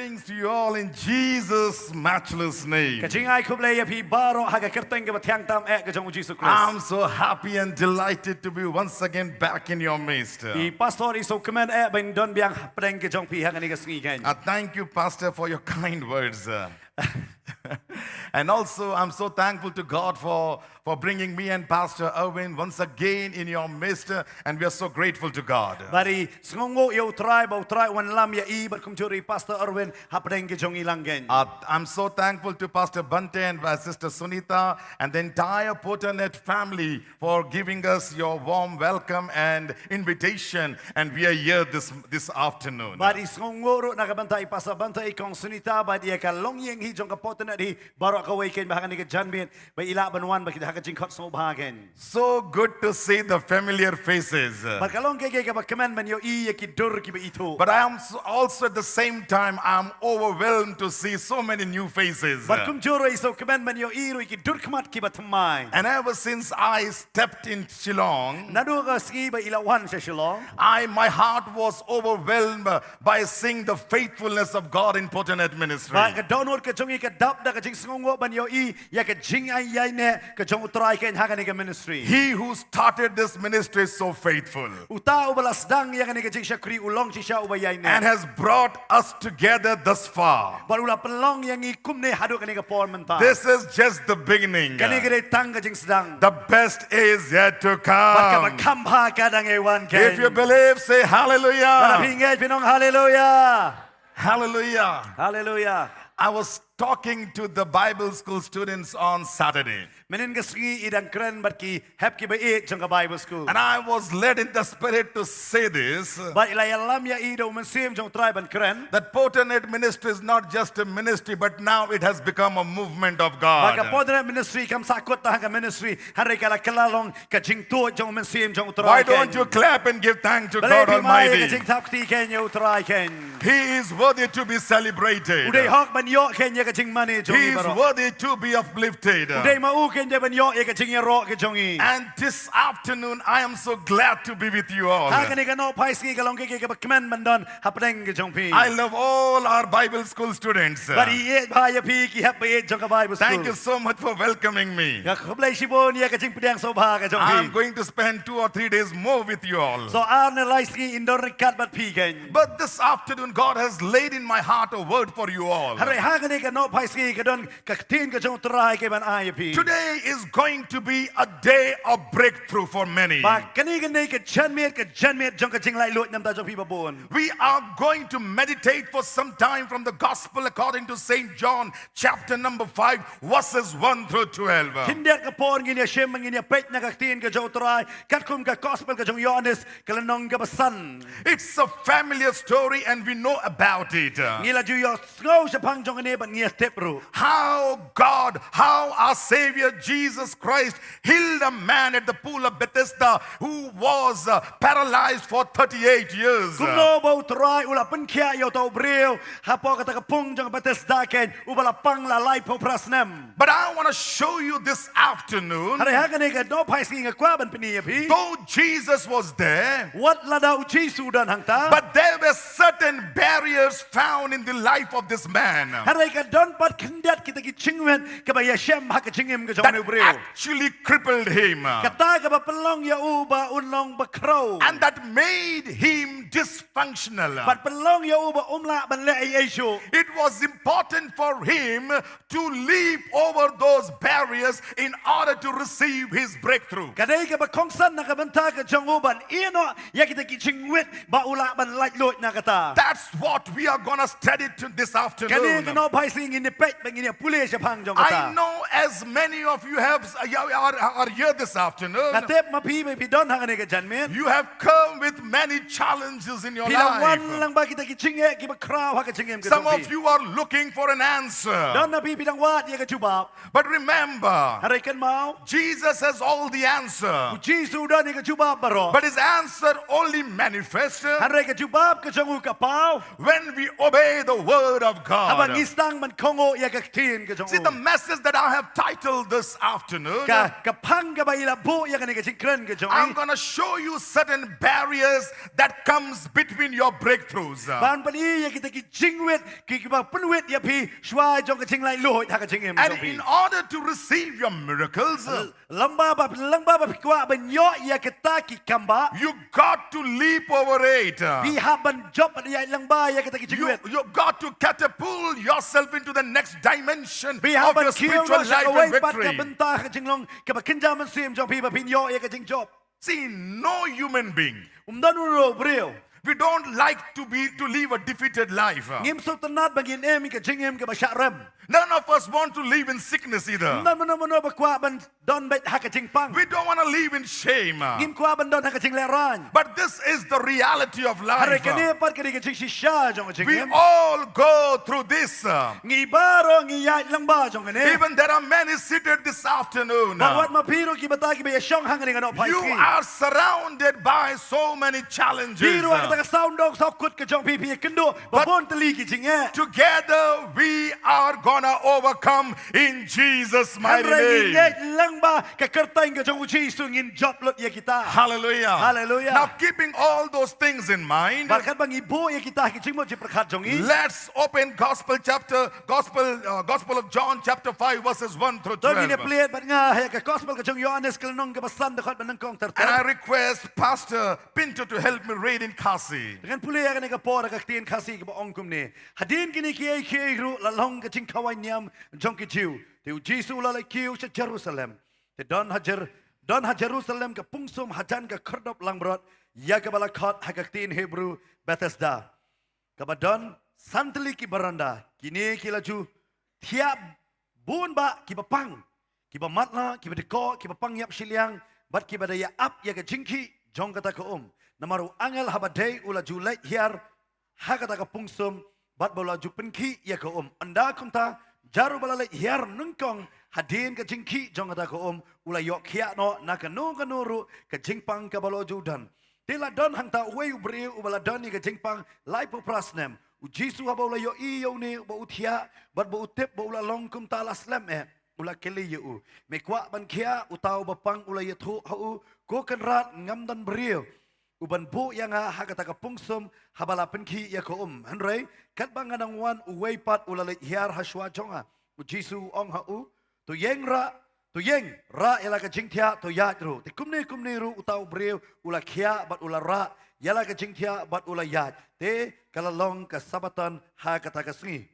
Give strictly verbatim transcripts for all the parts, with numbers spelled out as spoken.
Greetings to you all in Jesus' matchless name. Ka jingai khublei ïa phi baroh ha ka kyrteng kaba thiang tam eh ka jong u Jisu Khrist. I'm so happy and delighted to be once again back in your midst. I pastor i sngewkmen eh ban don biang hapdeng ka jong phi ha kane ka sngi keiñ. Uh, thank you, Pastor, for your kind words. Uh, and also, I'm so thankful to God for, for bringing me and Pastor Erwin once again in your midst, uh, and we are so grateful to God. Bad i sngewnguh ïa u Trai ba u Trai u wanlam ïa i bad kumjuh ruh i Pastor Erwin hapdeng ka jong i lang keiñ. Uh, I'm so thankful to Pastor Bante and, uh, Sister Sunita and the entire Porternet family for giving us your warm welcome and invitation, and we are here this, this afternoon. Bad i sngewnguh ruh na ka bynta i Pastor Bante, i Kong Sunita bad ïa ka longïing hi jong ka Porternet hi, baroh kawei keiñ ba ha kane ka janmiet ba i lah ban wan bad ki da ha ka jingkhot sngewbha keiñ. So good to see the familiar faces. Bad ka long kaei kaei kaba kmen ban ïohi ïa ki dur kiba ithuh. But I am s-, also at the same time, I'm overwhelmed to see so many new faces. Bad kumjuh ruh i sngewkmen ban ïohi ruh ïa ki dur khmat kiba thymmai. And ever since I stepped in Shillong, naduh ka sngi ba i la wan sha Shillong, I, my heart was overwhelmed by seeing the faithfulness of God in Porternet Ministry. Bad ka dohnud ka jong i ka dap da ka jingsngewnguh ban ïohi ïa ka jingïaineh ka jong u Trai keiñ ha kane ka ministry. He who started this ministry is so faithful. Uta uba la sdang ïa kane ka jingshakri u long shisha uba ïaineh. And has brought us together thus far. Bad u la pynlong ïa ngi kumne haduh kane ka por mynta. This is just the beginning. Kane ka dei tang ka jingsdang. The best is yet to come. Bad kaba kham bha ka dang ïai wan keiñ. If you believe, say hallelujah. Lada phi ngeit phin ong hallelujah. Hallelujah. Hallelujah. I was talking to the Bible school students on Saturday. Mynhynnin ka sngi i dang kren bad ki hep kiba ïeit jong ka Bible school. And I was led in the Spirit to say this, bad i la ïalam ïa i da u Mynsiem jong u Trai ban kren, that Porternet ministry is not just a ministry, but now it has become a movement of God. Ba ka Porternet ministry kam sahkut tang ka ministry, hynrei ka la kylla long ka jingtuid jong u Mynsiem jong u Trai keiñ. Why don't you clap and give thanks to God Almighty? Balei phi mai ïa ka jingthap kti keiñ ïa u Trai keiñ. He is worthy to be celebrated. U dei hok ban ïoh keiñ ïa ka jingmane jong ngi baroh. He is worthy to be uplifted. U dei ma u keiñ dei ban ïoh ïa ka jingïaroh ka jong ngi. And this afternoon, I am so glad to be with you all. Ha kane ka nohphai sngi ka long kaei kaei kaba kmen ban don hapdeng ka jong phi. I love all our Bible school students. Bad i ïeit bha ïa phi ki hep ba ïeit jong ka Bible school. Thank you so much for welcoming me. Nga khublei shibun ïa ka jingpdiang sngewbha ka jong phi. I'm going to spend two or three days more with you all. So ar ne lai sngi in don ryngkat bad phi keiñ. But this afternoon, God has laid in my heart a word for you all. Hynrei ha kane ka nohphai sngi ka don ka ktien ka jong u Trai kaei ban ai ïa phi. Today is going to be a day of breakthrough for many. Ba kane ka dei ka janmiet, ka janmiet jong ka jinglaitluid na ka bynta jong phi ba bun. We are going to meditate for some time from the Gospel according to Saint John, chapter number five, verses one through twelve. Khyndiat ka por ngin ïa shim, ngin ïa peit na ka ktien ka jong u Trai katkum ka Gospel ka jong u Ïoannis, ka lynnong kaba san. It's a familiar story and we know about it. Ngi la ju ïohsngew shaphang jong kane bad ngi ïa tip ruh. How God, how our Savior Jesus Christ healed a man at the pool of Bethesda who was, uh, paralyzed for thirty-eight years. Kumno ba u Trai u la pynkhiah ïa uta u briew hapoh kata ka pung jong Bethesda keiñ, uba la pang la laiphew phra snem. But I want to show you this afternoon. Hynrei ha kane ka nohphai sngi nga kwah ban pyni ïa phi. Though Jesus was there, wat lada u Jisu u don hangta, but there were certain barriers found in the life of this man. Hynrei ka don pat khyndiat kita ki jingwit kiba ïashem ha ka jingim ka jong u briew. That actually crippled him. Kata kaba pynlong ïa u ba un long bakhraw. And that made him dysfunctional. Bad pynlong ïa u ba um lah ban leh ei ei shuh. It was important for him to leap over those barriers in order to receive his breakthrough. Ka dei kaba kongsan na ka bynta ka jong u ban ïeh noh ïa kita ki jingwit ba u lah ban laitluid na kata. That's what we are gonna study to this afternoon. Kane ka nohphai sngi ngin ïa peit bad ngin ïa pule shaphang jong kata. I know as many of you have, are, are, are here this afternoon. Nga tip ma phi ba phi don ha kane ka janmiet. You have come with many challenges in your life. Phi la wan lang bad kita ki jingeh kiba khraw ha ka jingim ka jong phi. Some of you are looking for an answer. Don na phi phi dang wad ïa ka jubab. But remember, hynrei kynmaw, Jesus has all the answer. U Jisu u don ïa ka jubab baroh. But his answer only manifests, hynrei ka jubab ka jong u ka paw, when we obey the word of God. Haba ngi sdang ban kohnguh ïa ka ktien ka jong u. See, the message that I have title this afternoon. Ka, ka phang kaba i la buh ïa kane ka jingkren ka jong i. I'm going to show you certain barriers that comes between your breakthroughs. Ban pyni ïa kita ki jingwit, ki, kiba pynwit ïa phi shuwa jong ka jinglaitluid ha ka jingim And jong phi. In order to receive your miracles, Lyngba ba, lyngba ba phi kwah ban ïoh ïa kita ki kambah, you got to leap over it. phi hap ban jop ïa lyngba ïa kita ki You, jingwit. you got to catapult yourself into the next dimension Phi hap of ban your kiew spiritual noh sha life kawei and pat ka victory. bynta ha ka jinglong kaba kynja mynsiem jong phi ba phin ïoh ïa ka jingjop. See, no human being. Um don u briew. We don't like to be to live a defeated life. Ngim sngewtynnat ba ngin im ka jingim kaba shah rem. None of us want to live in sickness either. None mano mano ba kwah ban don beit ha ka jingpang. We don't want to live in shame. Ngim kwah ban don ha ka jinglehrain. But this is the reality of Hynrei life. kane pat kane ka jingshisha jong ka We jingim. all go through this. Ngi baroh ngi ïaid lyngba jong kane. Even there are many seated this afternoon. Bad wat ma phi ruh ki bata kiba ïashong hangne nga noh phai You sngi. Are surrounded by so many challenges. Phi ruh ha kata ka sawdong sawkut ka jong phi phi ïakynduh ba But- bun tylli ki jingeh. Together we are gonna overcome in Jesus' mighty Hynrei ngi name. ngeit lyngba ka kyrteng ka jong u Jisu ngin jop lut ïa kita. Hallelujah. Hallelujah. Now, keeping all those things in mind, Bad katba ngi buh ïa kita ki jingmut jingpyrkhat jong ngi. Let's open Gospel chapter, Gospel, uh, Gospel of John chapter five verses one through To ngin twelve. ïa plie bad nga ha ka gospel ka jong Ïohannes ka lynnong kaba san dkhot ba nyngkong ter And I ter. Request Pastor Pinto to help me read in Khasi. Te ngan pule ïa kane ka por ha ka ktien Khasi kaba ong kumne. Hadien kine kiei kiei ruh la long ka jingkhawai niam jong ki Jiw. Te u Jisu u la leit kiew sha Jerusalem. Te don ha Jer-, don ha Jerusalem ka pungsum hajan ka khyrdop langbrot, ïa kaba la khot ha ka ktien Hebru Bethesda. Kaba don san tylli ki baranda, kine ki la ju thiah bun bah kiba pang, kiba matlah, kiba dkoh, kiba pang ïap shiliang, bad kiba da ïa ap ïa ka jingkhih jong kata ka um. Namar u angel haba dei u la ju leit hiar ha kata ka pungsum, bad ba u la ju pynkhih ïa ka um. Ynda kumta, jar uba la leit hiar nyngkong hadien ka jingkhih jong kata ka um, u la ïoh khiah noh na kano kano ruh ka jingpang kaba la ju don. Te la don hangta uwei u briew uba la don ïa ka jingpang laiphew phra snem. U Jisu haba u la ïohi ïa une uba u thiah, bad ba u tip ba u la long kumta la slem eh, u la kylli ïa u. Me kwah ban khiah? Uta uba pang u la ïathuh ha u, Ko Kynrad, ngam don briew u ban buh ïa nga ha kata ka pungsum haba la pynkhih ïa ka um. Hynrei katba nga dang wan, uwei pat u la leit hiar ha shuwa jong nga. U Jisu u ong ha u, To ïeng rah, to ïeng rah ïa la ka jingthiah, to ïaid ruh. Te kumne kumne ruh uta u briew u la khiah bad u la rah ïa la ka jingthiah bad u la ïaid. Te ka la long ka Sabbaton ha kata ka sngi.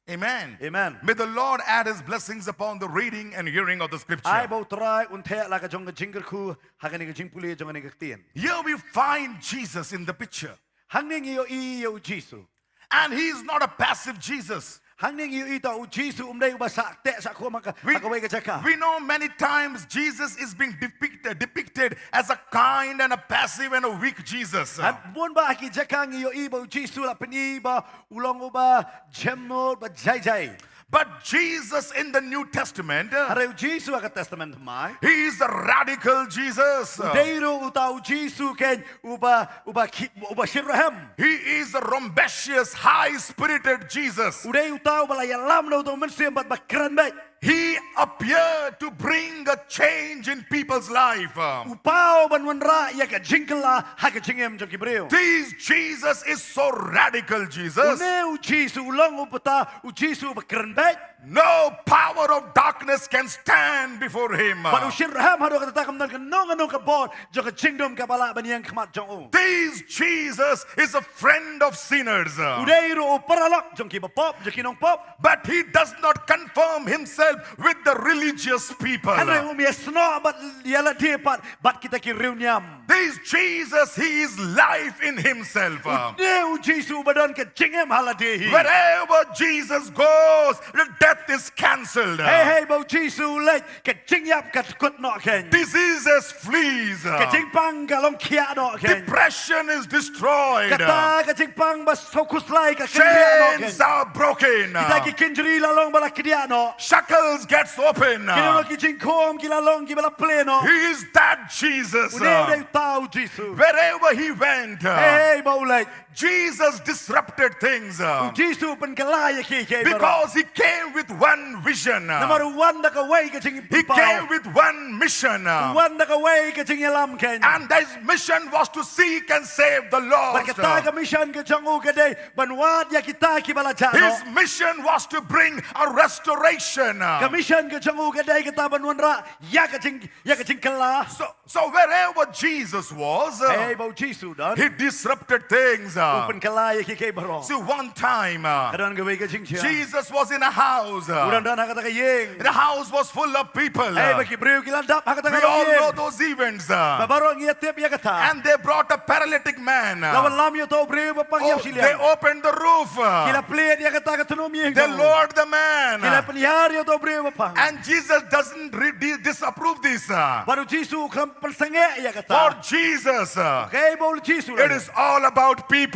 Amen. Amen. May the Lord add his blessings upon the reading and hearing of the scripture. Ai ba U Trai un theh la ka jong ka jingkyrkhu ha kane ka jingpule jong kane ka ktien. Here we find Jesus in the picture. Hangne ngi ïohi ïa u Jisu. And he is not a passive Jesus. Hangne ngi ïohi ta u Jisu um dei uba sah teh sah khum ha ka, We, ha kawei ka jaka. We know many times Jesus is being depicted, depicted as a kind and a passive and a weak Jesus. Hynrei bun bah ha ki jaka ngi ïohi ba u Jisu la pyni ba u long uba jemnud bad jai jai. But Jesus in the New Testament, Hynrei u Jisu ha ka Testament Thymmai, he is a radical Jesus. u dei ruh uta u Jisu keiñ uba, uba ki, uba shitrhem. He is a rambunctious, high-spirited Jesus. U dei uta uba la ïalam da uta u mynsiem bad ba kren beit. He appeared to bring a change in people's life. U paw ban wanrah ïa ka jingkylla ha ka jingim jong ki briew. This Jesus is so radical, Jesus. Une u Jisu u long uta u Jisu uba kren beit. No power of darkness can stand before him. Bad u shitrhem haduh katta kam don kano kano ka bor jong ka jingdum kaba lah ban ïeng khmat jong u. This Jesus is a friend of sinners. U dei ruh u paralok jong ki bapop, jong ki nongpop. But he does not conform himself with the religious people. Hynrei um ïasnoh bad ïa lade pat bad kita ki riewniam. This Jesus, he is life in himself. Une u Jisu uba don ka jingim ha lade hi. Wherever Jesus goes, the death is cancelled. Hei hei ba u Jisu u leit, ka jingïap ka kut noh keiñ. Diseases flees. Ka jingpang ka long khiah noh keiñ. Depression is destroyed. Kata ka jingpang ba sngewkhuslai ka kynriah noh keiñ. Chains are broken. Kita ki kynjri la long ba la kdiah noh. Shackles seals gets open. Ki la long ki jingkhom ki la long ki ba la plie noh. He is that Jesus. Une u dei uta u Jisu. Wherever he went, Hei hei ba u leit. Jesus disrupted things. U Jisu u pynkylla ïa kiei kiei baroh. Because he came with one vision. Namar u wan da kawei ka jing He came with one mission. U wan da kawei ka jingïalam kein. And his mission was to seek and save the Bad kata ka lost. mission ka jong u ka dei ban wad ïa kita ki ba la jah noh. His mission was to bring a restoration. Ka mission ka jong u ka dei kata ban wanrah ïa ka jing ïa ka jingkylla. So, so wherever Jesus was, Hei ba u Jisu u don. he disrupted things. U pynkylla ïa kiei kiei baroh. See, one time, Ka don kawei ka jingshah. Jesus was in a house. U don don ha kata ka ïing. The house was full of people. Hei ba ki briew ki la dap ha kata We ka all know ïing. Those events. Ba baroh ngi ïa tip ïa kata. And they brought a paralytic man. La wallam ïa uto u briew ba pang ïap Oh, shiliang. They opened the roof. Ki la plied ïa kata ka tnum ïing. They lowered the man. Ki la pynhiar ïa uto u briew ba pang. And Jesus doesn't re- di- disapprove this. Bad u Jisu u khlem pynsangeh ïa kata. For Jesus, Hei ba u Jisu. it is all about people.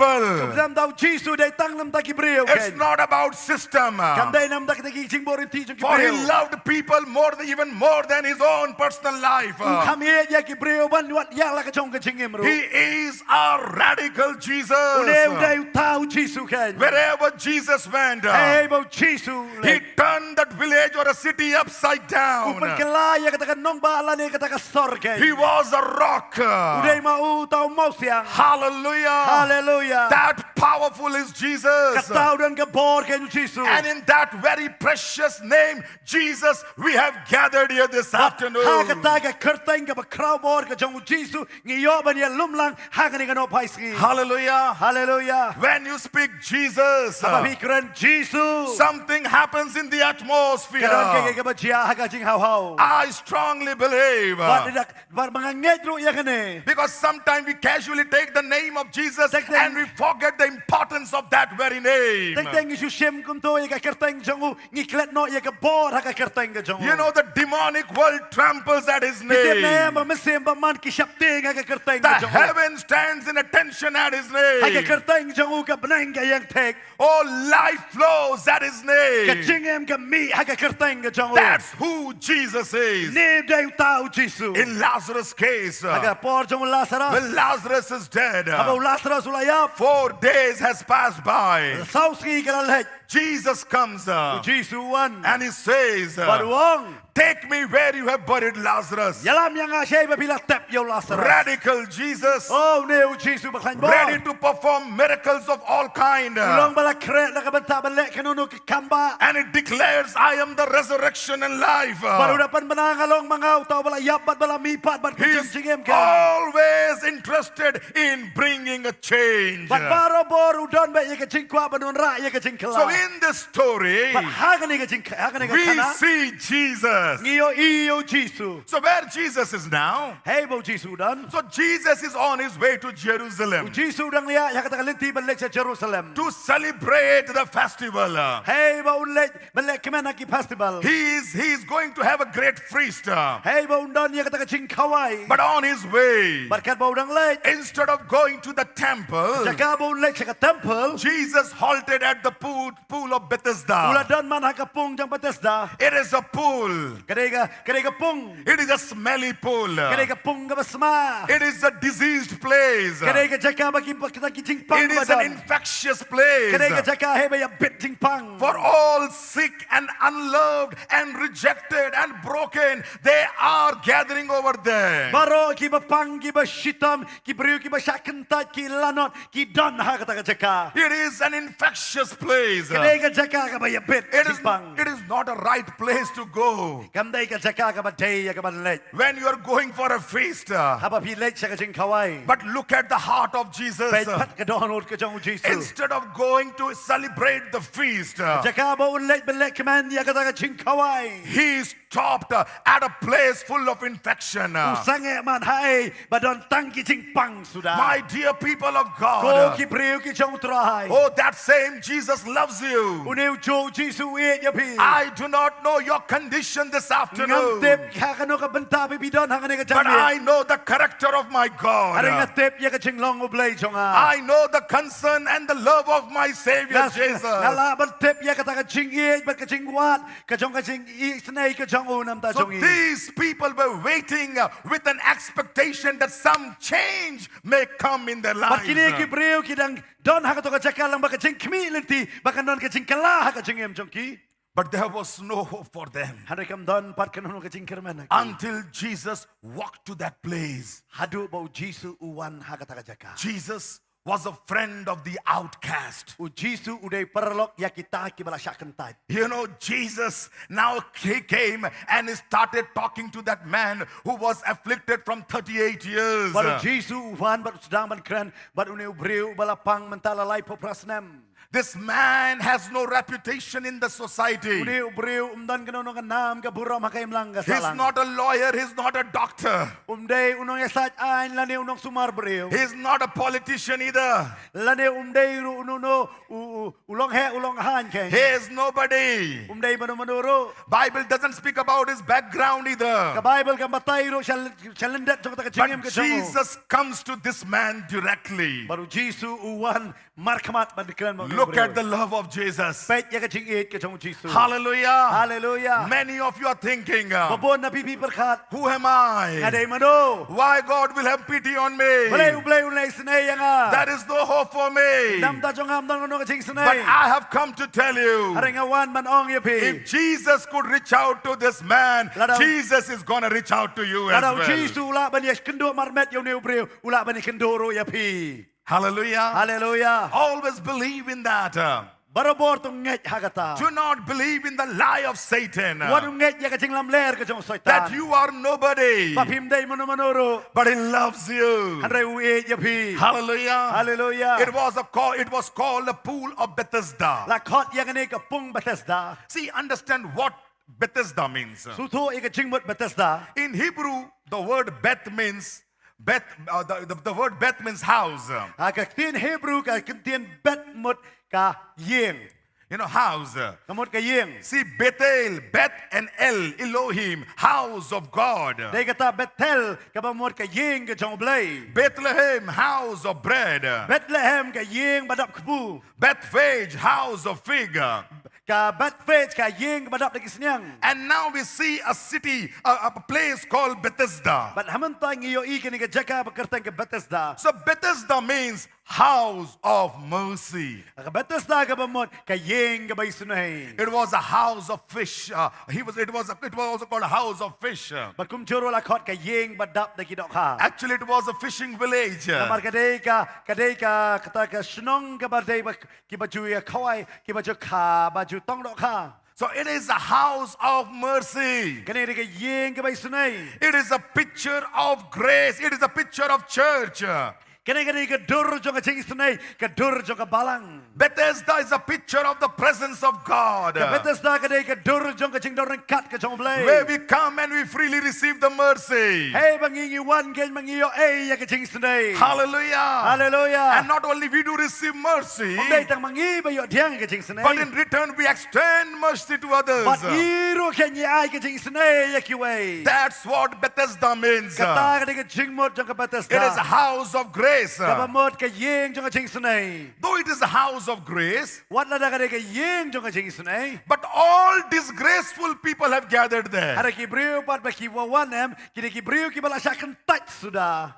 Khlem da u Jisu dei tang namar ki briew. It's not about system. Kam dei namar kita ki jingbor rynti jong ki For he briew. Loved people more than, even more than his own personal life. U kham ïeit ïa ki briew ban wat ïa la ka jong ka jingim ruh. He is a radical Jesus. Une u dei uta u Jisu kein. Wherever Jesus went, Hei ba u Jisu. He turned that village or a city upside U down. pynkylla ïa kata ka nongbah lane kata ka sor kein. He was a rock. U dei ma u uta u mawsiang. Hallelujah. Hallelujah. That powerful is Jesus. Kata u don ka bor kein u Jisu. And in that very precious name, Jesus, we have gathered here this afternoon. Ha kata ka kyrteng kaba khraw bor ka jong u Jisu ngi ïoh ban ïalum lang ha kane ka nohphai sngi. Hallelujah. Hallelujah. When you speak Jesus, Haba phi kren Jisu. Something happens in the atmosphere. Ka don kaei kaei kaba jia ha ka jinghawhaw. I strongly believe. Bad dak bad ba nga ngeit ruh ïa kane. Because sometimes we casually take the name of Jesus Teng teng. And we forget the importance of that very name. Teng teng ngi shu shim kumto ïa ka kyrteng jong u, ngi klet noh ïa ka bor ha ka kyrteng ka jong u. You know, the demonic world tramples at his Ki tip ne name. ba mynsiem ba man ki sheptieng ha ka kyrteng The ka jong u. Heaven stands in attention at his Ha ka name. kyrteng jong u ka bneng ka ïeng thik. All life flows at his Ka name. jingim ka mih ha ka kyrteng ka jong u. That's who Jesus is. Une u dei uta u Jisu. In Lazarus' case, Ha ka por jong u Lazarus. When Lazarus is dead, Haba u Lazarus u la ïap. Four days has passed by. Saw sngi ka la leit. Jesus comes, uh, U Jisu u wan. And he says, uh, Bad u ong. Take me where you have buried Lazarus. Ïalam ïa nga shaei ba phi la tep ïa u Lazarus. Radical Jesus. Oh, une u Jisu ba khlaiñ bor. Ready to perform miracles of all kind. U long ba la khreh na ka bynta ban leh kano kano ka kam ba. And it declares, I am the resurrection and life. Bad u da pynbna nga long ma nga uta uba la ïap bad ba la mihpat bad ka He's jingim ka. Always interested in bringing a change. Bad barabor u don beit ïa ka jingkwah ban wanrah ïa ka jingkylla. So in this story, Bad ha kane ka jing ha kane ka we khana. See Jesus. Ngi ïohi ïa u Jisu. So where Jesus is now, Hei ba u Jisu u don. So Jesus is on his way to Jerusalem. U Jisu u dang ïaid ha kata ka lynti ban leit sha Jerusalem. To celebrate the festival. Hei ba un leit ban leh kmen ha ki festival. He is, he is going to have a great feast. Hei ba un don ïa kata ka jingkhawai. But on his way, Bad katba u dang leit. Instead of going to the temple, Jaka ba un leit sha ka temple. Jesus halted at the pool, pool of Bethesda. U la don man ha ka pung jong Bethesda. It is a pool. Ka dei ka, ka dei ka pung. It is a smelly pool. Ka dei ka pung kaba sma. It is a diseased place. Ka dei ka jaka ba ki, ba kita ki jingpang It ba is an don. Infectious place. Ka dei ka jaka hei ba ïabit jingpang. For all sick and unloved and rejected and broken, they are gathering over there. Baroh kiba pang, kiba shitom, ki briew kiba shah kyntait, ki lanot, ki don ha kata ka jaka. It is an infectious place. Ka dei ka jaka kaba ïabit It is, jingpang. It is not a right place to go. Kam dei ka jaka kaba dei ïa kaban leit. When you are going for a feast, uh, Haba phi leit sha ka jingkhawai. But look at the heart of Jesus. Peit pat ka dohnud ka jong u Jisu. Instead of going to celebrate the feast, uh, Jaka ba un leit ban leh kmen ïa kata ka jingkhawai. He stopped, uh, at a place full of infection. U sangeh man ha ei ba don tang ki jingpang suda. My dear people of God, Ko uh, ki briew ki jong u Trai. Oh, that same Jesus loves you. Une u juh u Jisu u ïeit ïa phi. I do not know your condition this afternoon. Ngam tip ha kano ka bynta ba phi don hangne ka jingmut. But I know the character of my God. Hynrei nga tip ïa ka jinglong U Blei jong nga. I know the concern and the love of my Savior Jesus. Nga lah ban tip ïa kata ka jingïeit bad ka jingwad ka jong ka jingisynei ka jong u namar jong ngi. So these people were waiting, uh, with an expectation that some change may come in their lives. Bad kine ki briew ki dang don ha kato ka jaka lang bad ka jingkhmih lynti ba kan don ka jingkylla ha ka jingim jong ki. But there was no hope for them. Hynrei kam don pat kano kano ka jingkyrmen ha ki. Until Jesus walked to that place. Haduh ba U Jisu u wan ha kata ka jaka. Jesus was a friend of the outcast. U Jisu u dei paralok ïa kita kiba la shah kyntait. You know, Jesus now he came and he started talking to that man who was afflicted from thirty-eight years. Bad U Jisu u wan bad u sdang ban kren bad une u briew uba la pang mynta la laiphew phra snem. This man has no reputation in the society. Une u briew um don kano kano ka nam ka burom ha ka imlang ka sahlang. He's not a lawyer, he's not a doctor. Um dei u nongïasaid aiñ lane u nongsumar briew. He's not a politician either. Lane um dei ruh uno uno u, u, u long heh u long haiñ kein. He is nobody. Um dei mano mano ruh. Bible doesn't speak about his background either. Ka Baibl kam batai ruh sha, sha lyndet jong kata ka jingim ka jong u. But Jesus comes to this man directly. Bad U Jisu u wan markhmat ban kren bad une u briew. Look at the love of Jesus. Peit ïa ka jingïeit ka jong U Jisu. Hallelujah. Hallelujah. Many of you are thinking, uh, ba bun na phi phi pyrkhat, "Who am I? Nga dei mano? Why God will have pity on me? Balei U Blei un isynei ïa nga? There is no hope for me." Namar jong nga ym don kano ka jingisynei. But I have come to tell you, hynrei nga wan ban ong ïa phi, if Jesus could reach out to this man, lada, Jesus is gonna reach out to you as well. Lada U Jisu u lah ban ïakynduh marmet ïa une u briew, u lah ban ïakynduh ruh ïa phi. Hallelujah. Hallelujah. Always believe in that. Barabor to ngeit ha kata. Do not believe in the lie of Satan. Wat ngeit ïa ka jinglamler ka jong Soitan. That you are nobody. Ba phim dei mano mano ruh. But he loves you. Hynrei u ïeit ïa phi. Hallelujah. Hallelujah. It was a call, it was called the pool of Bethesda. La khot ïa kane ka pung Bethesda. See, understand what Bethesda means. Sngewthuh ïa ka jingmut Bethesda. In Hebrew, the word Beth means Beth, uh, the, the, the word Beth means house. Ha ka ktien Hebrew ka ktien Beth mut ka ïing. You know, house. Ka mut ka ïing. See, Bethel, Beth and El, Elohim, house of God. Dei kata Bethel kaba mut ka ïing ka jong U Blei. Bethlehem, house of bread. Bethlehem ka ïing ba dap kpu. Bethphage, house of fig. Ka Bethphage ka ïing ba dap da ki sniang. And now we see a city, a, a place called Bethesda. Bad mynta ngi ïohi kane ka jaka ba kyrteng ka Bethesda. So Bethesda means house of mercy. Ka Bethesda kaba mut ka ïing kaba isynei. It was a house of fish. Uh, he was, it was a, it was also called a house of fish. Bad kumjuh ruh la khot ka ïing ba dap da ki dohkha. Actually, it was a fishing village. Namar ka dei ka, ka dei ka, kata ka shnong kaba dei ba kiba ju ïa khawai, kiba ju kha, ba ju tong dohkha. So it is a house of mercy. Kane ka dei ka ïing kaba isynei. It is a picture of grace. It is a picture of church. Kane ka dei ka dur jong ka jingisynei, ka dur jong ka balang. Bethesda is a picture of the presence of God. Ka Bethesda ka dei ka dur jong ka jingdon ryngkat ka jong U Blei. Where we come and we freely receive the mercy. Hei ba ngi ngi wan kein ba ngi ïoh ei ïa ka jingisynei. Hallelujah. Hallelujah. And not only we do receive mercy, ym dei tang ma ngi ba ïoh pdiang ïa ka jingisynei. But in return, we extend mercy to others. Bad ngi ruh kein ngi ai ka jingisynei ïa kiwei. That's what Bethesda means. Kata ka dei ka jingmut jong ka Bethesda. It is a house of grace. Kaba mut ka ïing jong ka jingisynei. Though it is a house of grace, wat lada ka dei ka ïing jong ka jingisynei, but all disgraceful people have gathered there. Hynrei ki briew pat ba ki wa wan em, ki dei ki briew kiba la shah kyntait suda.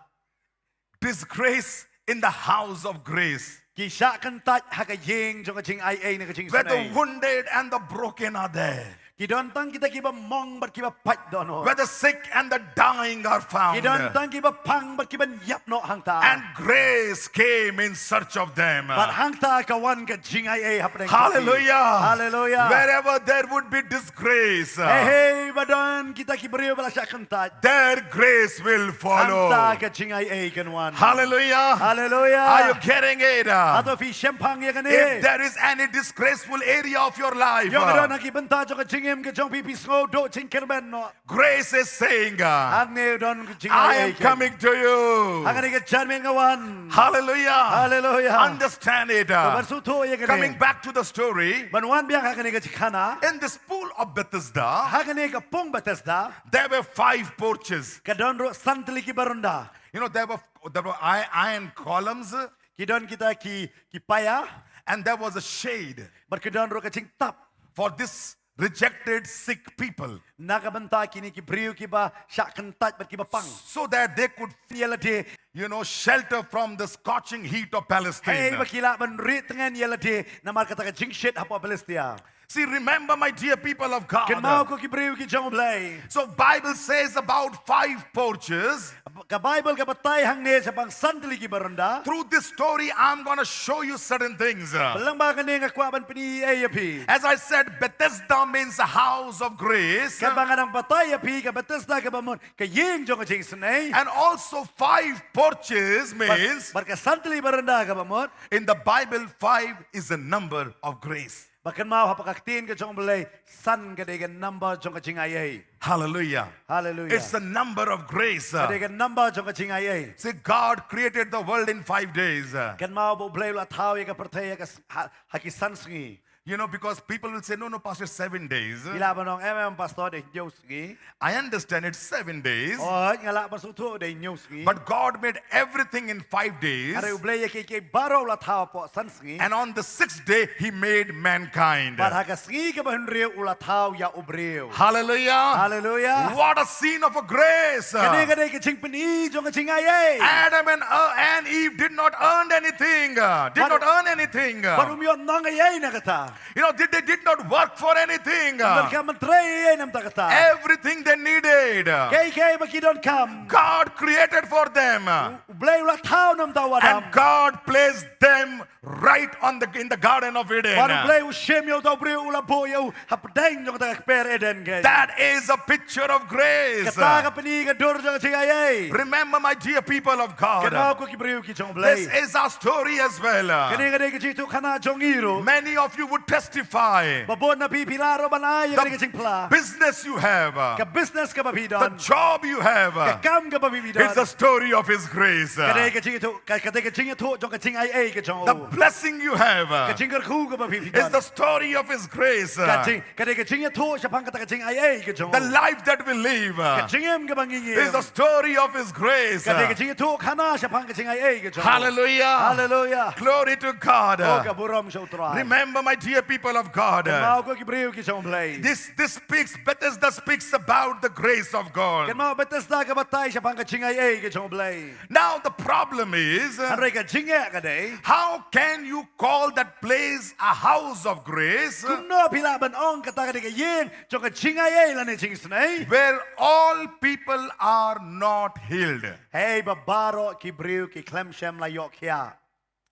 Disgrace in the house of grace. Ki shah kyntait ha ka ïing jong ka jingaiei ne ka jingisynei. Where the wounded and the broken are there. Ki don tang kita kiba mong bad kiba pait dohnud. Where the sick and the dying are found. Ki don tang kiba pang bad kiba ïap noh hangta. And grace came in search of them. Bad hangta ka wan ka jingaiei hapdeng jong ki. Hallelujah. Hallelujah. Wherever there would be disgrace, hei hei ba don kita ki briew ba la shah kyntait, there grace will follow. Hangta ka jingaiei kan wan. Hallelujah. Hallelujah. Are you getting it? Hato phi shemphang ïa kane? If there is any disgraceful area of your life, ïoh ka don ha ki bynta jong ka jingim Em ka jong phi phi sngew duh jingkyrmen noh. Grace is saying, uh, Hangne u don ka jingaiei. I am coming to you. Hangne ka janmiet nga wan. Hallelujah. Hallelujah. Understand it. Uh, Ban sngewthuh ïa kane. Coming back to the story. Ban wan biang ha kane ka jingkhana. In this pool of Bethesda. Ha kane ka pung Bethesda. There were five porches. Ka don ruh san tylli ki baranda. You know, there were, there were i- iron columns. Ki don kita ki ki paia. And there was a shade. Bad ki don ruh ka jingtap. For this rejected sick people. Na ka bynta kine ki briew kiba shah kyntait bad kiba pang. So that they could feel, ïa lade, you know, shelter from the scorching heat of Palestine. Hei ba ki lah ban rieh tngen ïa lade namar kata ka jingshit hapoh Palestina. See, remember, my dear people of God. Kynmaw ko ki briew ki jong U Blei. So Bible says about five porches. Ka Baibl ka batai hangne shaphang san tylli ki baranda. Through this story, I'm gonna show you certain things. Lyngba kane nga kwah ban pyni ei ïa phi. As I said, Bethesda means a house of grace. Kaba nga dang batai ïa phi, ka Bethesda kaba mut ka ïing jong ka jingisynei. And also five porches means. Bad ka san tylli baranda kaba mut. In the Bible, five is a number of grace. Ba kynmaw haba ka ktien ka jong U Blei, san ka dei ka number jong ka jingaiei. Hallelujah. Hallelujah. It's a number of grace. Ka dei ka number jong ka jingaiei. See, God created the world in five days. Kynmaw ba U Blei u la thaw ïa ka pyrthei ha, ha ki san sngi. You know, because people will say, no, no, Pastor, seven days. Ki lah ban ong, em, em, Pastor, dei hynñiew sngi. I understand it's seven days. Hooid, nga lah ban sngewthuh dei hynñiew sngi. But God made everything in five days. Hynrei U Blei ïa kiei kiei baroh u la thaw hapoh san sngi. And on the sixth day he made mankind. Bad ha ka sngi kaba hynriew u la thaw ïa u briew. Hallelujah. Hallelujah. What a scene of a grace. Kane ka dei ka jingpyni jong ka jingaiei. Adam and, uh, and Eve did not earn anything. Uh, did not earn anything. Uh. Bad um ïoh nang aiei na kata. You know, they, they did not work for anything. Bad ki ym trei namta kata. Everything they needed. Kiei kiei ba ki donkam. God created for them. U Blei u la thaw namta u Adam. And God placed them right on the in the Garden of Eden. Bad U Blei u shim ïa uta u briew u la buh ïa u hapdeng jong kata ka kper Eden. That is a picture of grace. Kata ka pyni ka dur jong ka jingaiei. Remember, my dear people of God. Kynmaw ko ki briew ki jong U Blei. This is our story as well. Kane ka dei ka jingïathuhkhana jong ngi ruh. Many of you would testify. Ba bun na phi phi lah ruh ban ai ïa kane ka jingphla. The business you have. Ka business kaba phi don. The job you have. Ka kam kaba phi don. It's the story of His grace. Ka dei ka jingïathuh, ka dei ka jingïathuh jong ka jingaiei ka jong U. The blessing you have. Ka jingkyrkhu kaba phi phi don. It's the story of His grace. Ka jing Ka dei ka jingïathuh shaphang kata ka jingaiei ka jong U. The life that we live, uh, ka jingim kaba ngi ngim, is the story of His grace. Ka dei ka jingïathuhkhana shaphang ka jingaiei ka jong U. Hallelujah. Hallelujah. Glory to God. Oh, ka burom sha U Trai. Remember, my dear people of God. Kynmaw ko ki briew ki jong U Blei. This, this speaks, Bethesda speaks about the grace of God. Kynmaw Bethesda ka batai shaphang ka jingaiei ka jong U Blei. Now the problem is, hynrei ka jingeh ka dei, how can you call that place a house of grace? Kumno phi lah ban ong kata ka dei ka ïing jong ka jingaiei lane jingisynei? Where all people are not healed. Hei ba baroh ki briew ki khlem shym la ïoh khiah.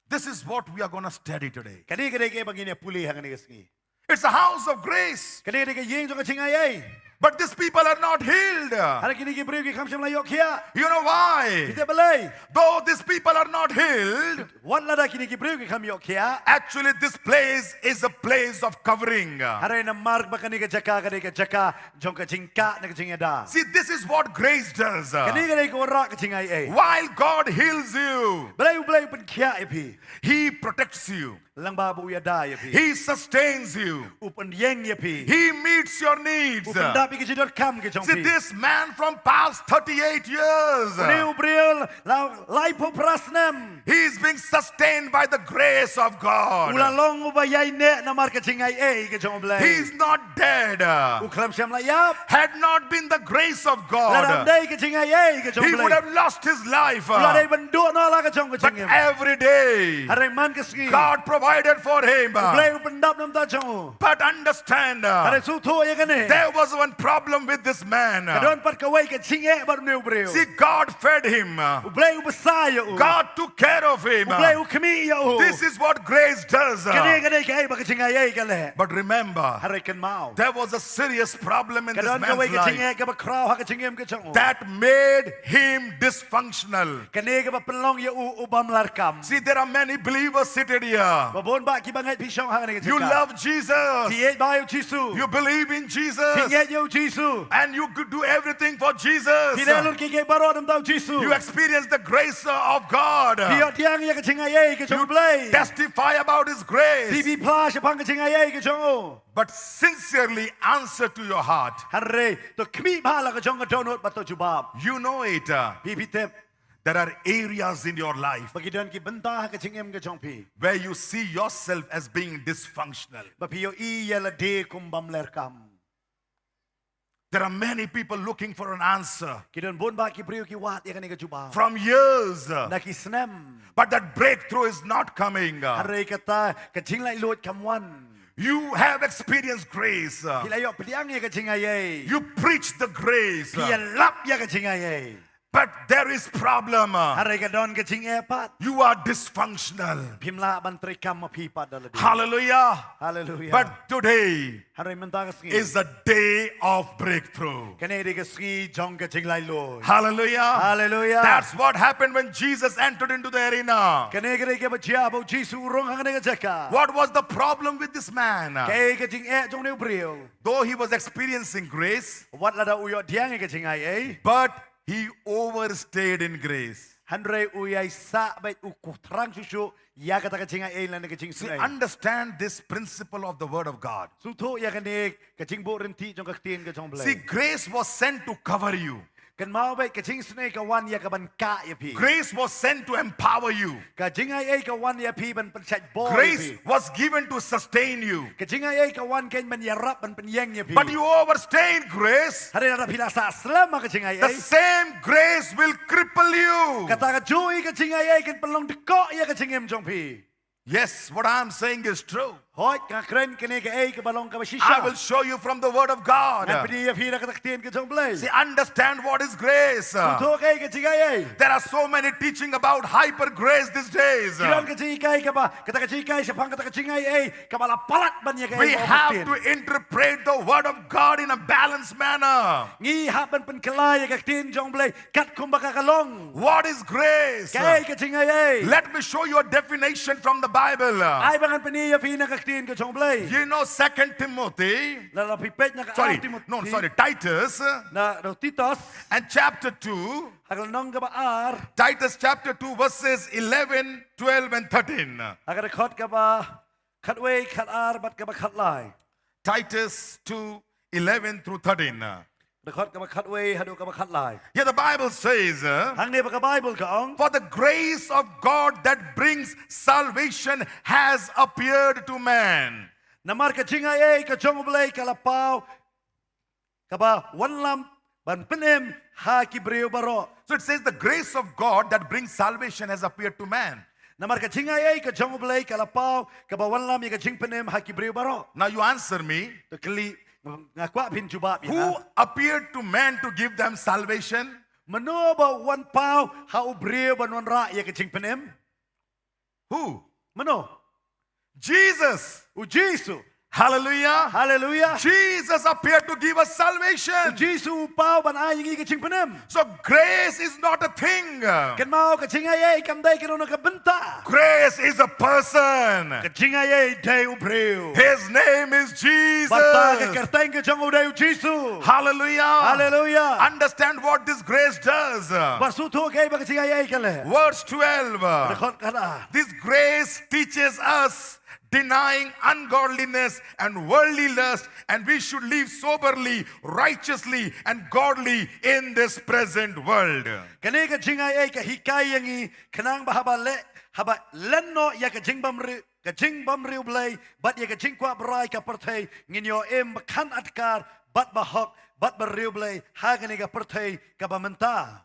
This is what we are gonna study today. Kane ka dei kaei ba ngin ïa pule ha kane ka sngi. It's a house of grace. Kane ka dei ka ïing jong ka jingaiei. But these people are not healed. Hynrei kine ki briew ki khlem shym la ïoh khiah. You know why? Phi tip balei? Though these people are not healed, wat lada kine ki briew ki khlem ïoh khiah, actually this place is a place of covering. Hynrei namar ba kane ka jaka ka dei ka jaka jong ka jingkah ne ka jingïada. See, this is what grace does. Kane ka dei ka wanrah ka jingaiei. While God heals you, balei U Blei u pynkhiah ïa phi, He protects you. Lyngba ba u ïada ïa phi. He sustains you. U pynïeng ïa phi. He meets your needs. U pyndap ïa ki jingdonkam ki jong phi. See, this man from past thirty-eight years. Une u briew la laiphew phra snem. He is being sustained by the grace of God. U la long uba ïaineh namar ka jingaiei ka jong U Blei. He is not dead. U khlem shym la ïap. Had not been the grace of God, lada ym dei ka jingaiei ka jong U Blei, he would have lost his life. U la dei ban duh noh la ka jong ka jingim. But every day, hynrei man ka sngi, God provided for him. U Blei u pyndap namar jong u. But understand, hynrei sngewthuh ïa kane, there was one problem with this man. Ka don pat kawei ka jingeh bad une u briew. See, God fed him. U Blei u bsa ïa u. God took care of him. U Blei u khmih ïa u. This is what grace does. Kane kane kaei ba ka jingaiei ka leh. But remember, Hynrei kynmaw, there was a serious problem in ka this don kawei man's ka life jingeh kaba khraw ha ka jingim ka jong u. That made him dysfunctional. Kane kaba pynlong ïa u u bym larkam. See, there are many believers seated here. Ba bun bah kiba ngeit phi shong ha kane ka jaka. You love Jesus. Phi ïeit bha ïa u Jisu. You believe in Phi Jesus. ngeit ïa u Jisu. And you could do everything for Jesus. Phi leh lut kiei kiei baroh namar u Jisu. You experience the grace of God. Phi ïoh pdiang ïa ka jingaiei ka jong u Blei. Testify about His grace. Phi phi phla shaphang ka jingaiei ka jong u. But sincerely answer to your heart. Hynrei to khmih bha la ka jong ka dohnud bad to jubab. You know it. uh, Phi phi tip. There are areas in your life Ba ki don ki bynta ha ka jingim ka jong phi. where you see yourself as being dysfunctional. Ba phi ïohi ïa lade kum bym larkam. There are many people looking for an answer Ki don bun bah ki briew ki wad ïa kane ka jubab. from years. uh, Na ki snem. But that breakthrough is not coming. uh, Hynrei kata ka jinglaitluid kam wan. You have experienced grace. uh, Phi la ïoh pdiang ïa ka jingaiei. You preach the grace. Phi uh, ïalap ïa ka jingaiei. But there is problem. uh, Hynrei ka don ka jingeh pat. You are dysfunctional. Phim lah ban treikam ma phi pat da lade. Hallelujah. Hallelujah. But today Hynrei mynta ka sngi is the day of breakthrough. Kane dei ka sngi jong ka jinglaitluid. Hallelujah. Hallelujah. That's what happened when Jesus entered into the arena. Kane ka dei kaba jia ba u Jisu u rung ha kane ka jaka. What was the problem with this man? Kaei ka jingeh jong une u briew? Though he was experiencing grace, Wat lada u ïoh pdiang ïa ka jingaiei. but he overstayed in grace. Hynrei u ïai sah beit, u kut thrang shuh shuh ïa kata ka jingaiei lane ka See, jingsnei. Understand this principle of the Word of God. Sngewthuh ïa kane ka jingbuhryntih jong ka ktien ka jong U Blei. See, grace was sent to cover you. Kynmaw beit, ka jingsnei ka wan ïa ka ban kah ïa phi. Grace was sent to empower you. Ka jingaiei ka wan ïa phi ban pynshait bor ïa phi. Grace was given to sustain you. Ka jingaiei ka wan kein ban ïarap, ban pynïeng ïa phi. But you overstay in grace. Hynrei lada phi la sah slem ha ka jingaiei, The same grace will cripple you. Kata kajuh ka jingaiei kan pynlong dkoh ïa ka jingim jong phi. Yes, what I am saying is true. Hooid, nga kren kane kaei kaba long kaba shisha. I will show you from the Word of God. Ngan pyni ïa phi na kata ka ktien ka jong U Blei. See, understand what is grace. Sngewthuh kaei ka jingaiei. There are so many teaching about hyper grace these days. Ki don ka jinghikai kaba, kata ka jinghikai shaphang kata ka jingaiei kaba la palat ban ïa kaei. We have to interpret the Word of God in a balanced manner. Ngi hap ban pynkylla ïa ka ktien jong U Blei katkum ba ka ka long. What is grace? Kaei ka jingaiei. Let me show you a definition from the Bible. Ai ba ngan pyni ïa phi na ka ktien ka jong U Blei. You know Second Timothy. Lada phi peit na ka Sorry, Ar Timothy. No, sorry, Titus. Na, na Titus. And chapter two. Ha ka lynnong kaba ar. Titus chapter two, verses eleven, twelve and thirteen. Ha ka dkhot kaba khatwei, khatar bad kaba khatlai. Titus two, eleven through thirteen. Dkhot kaba khatwei haduh kaba khatlai. Here the Bible says, uh, Hangne ba ka Baibl ka ong. For the grace of God that brings salvation has appeared to man. Namar ka jingaiei ka jong U Blei ka la paw, kaba wanlam ban pynim ha ki briew baroh. So it says the grace of God that brings salvation has appeared to man. Namar ka jingaiei ka jong U Blei ka la paw, kaba wanlam ïa ka jingpynim ha ki briew baroh. Now you answer me. To kylli, nga kwah phin jubab ïa Who nga. Appeared to man to give them salvation? Mano ba wan paw ha u briew ban wanrah ïa ka jingpynim? Who? Mano? Jesus. U Jisu. Hallelujah. Hallelujah. Jesus appeared to give us U salvation. Jisu u paw ban ai ïa ngi ka jingpynim. So grace is not a thing. Kynmaw, ka jingaiei kam dei kano kano ka bynta. Grace is a person. Ka jingaiei dei u briew. His name is Jesus. Bad ka kyrteng ka jong u dei u Jisu. Hallelujah. Hallelujah. Understand what this grace does. Bad sngewthuh kaei ba ka jingaiei ka leh. Verse twelve. Dkhot khatar. This grace teaches us denying ungodliness and worldly lust, and we should live soberly, righteously, and godly in this present world. Kane ka jingaiei ka hikai ïa ngi khnang ba haba leh, haba len noh ïa ka jingbymriew, ka jingbymriew Blei bad ïa ka jingkwah brai ka pyrthei, ngin ïoh im bakhan adkar bad bahok bad bariewblei ha kane ka pyrthei kaba mynta.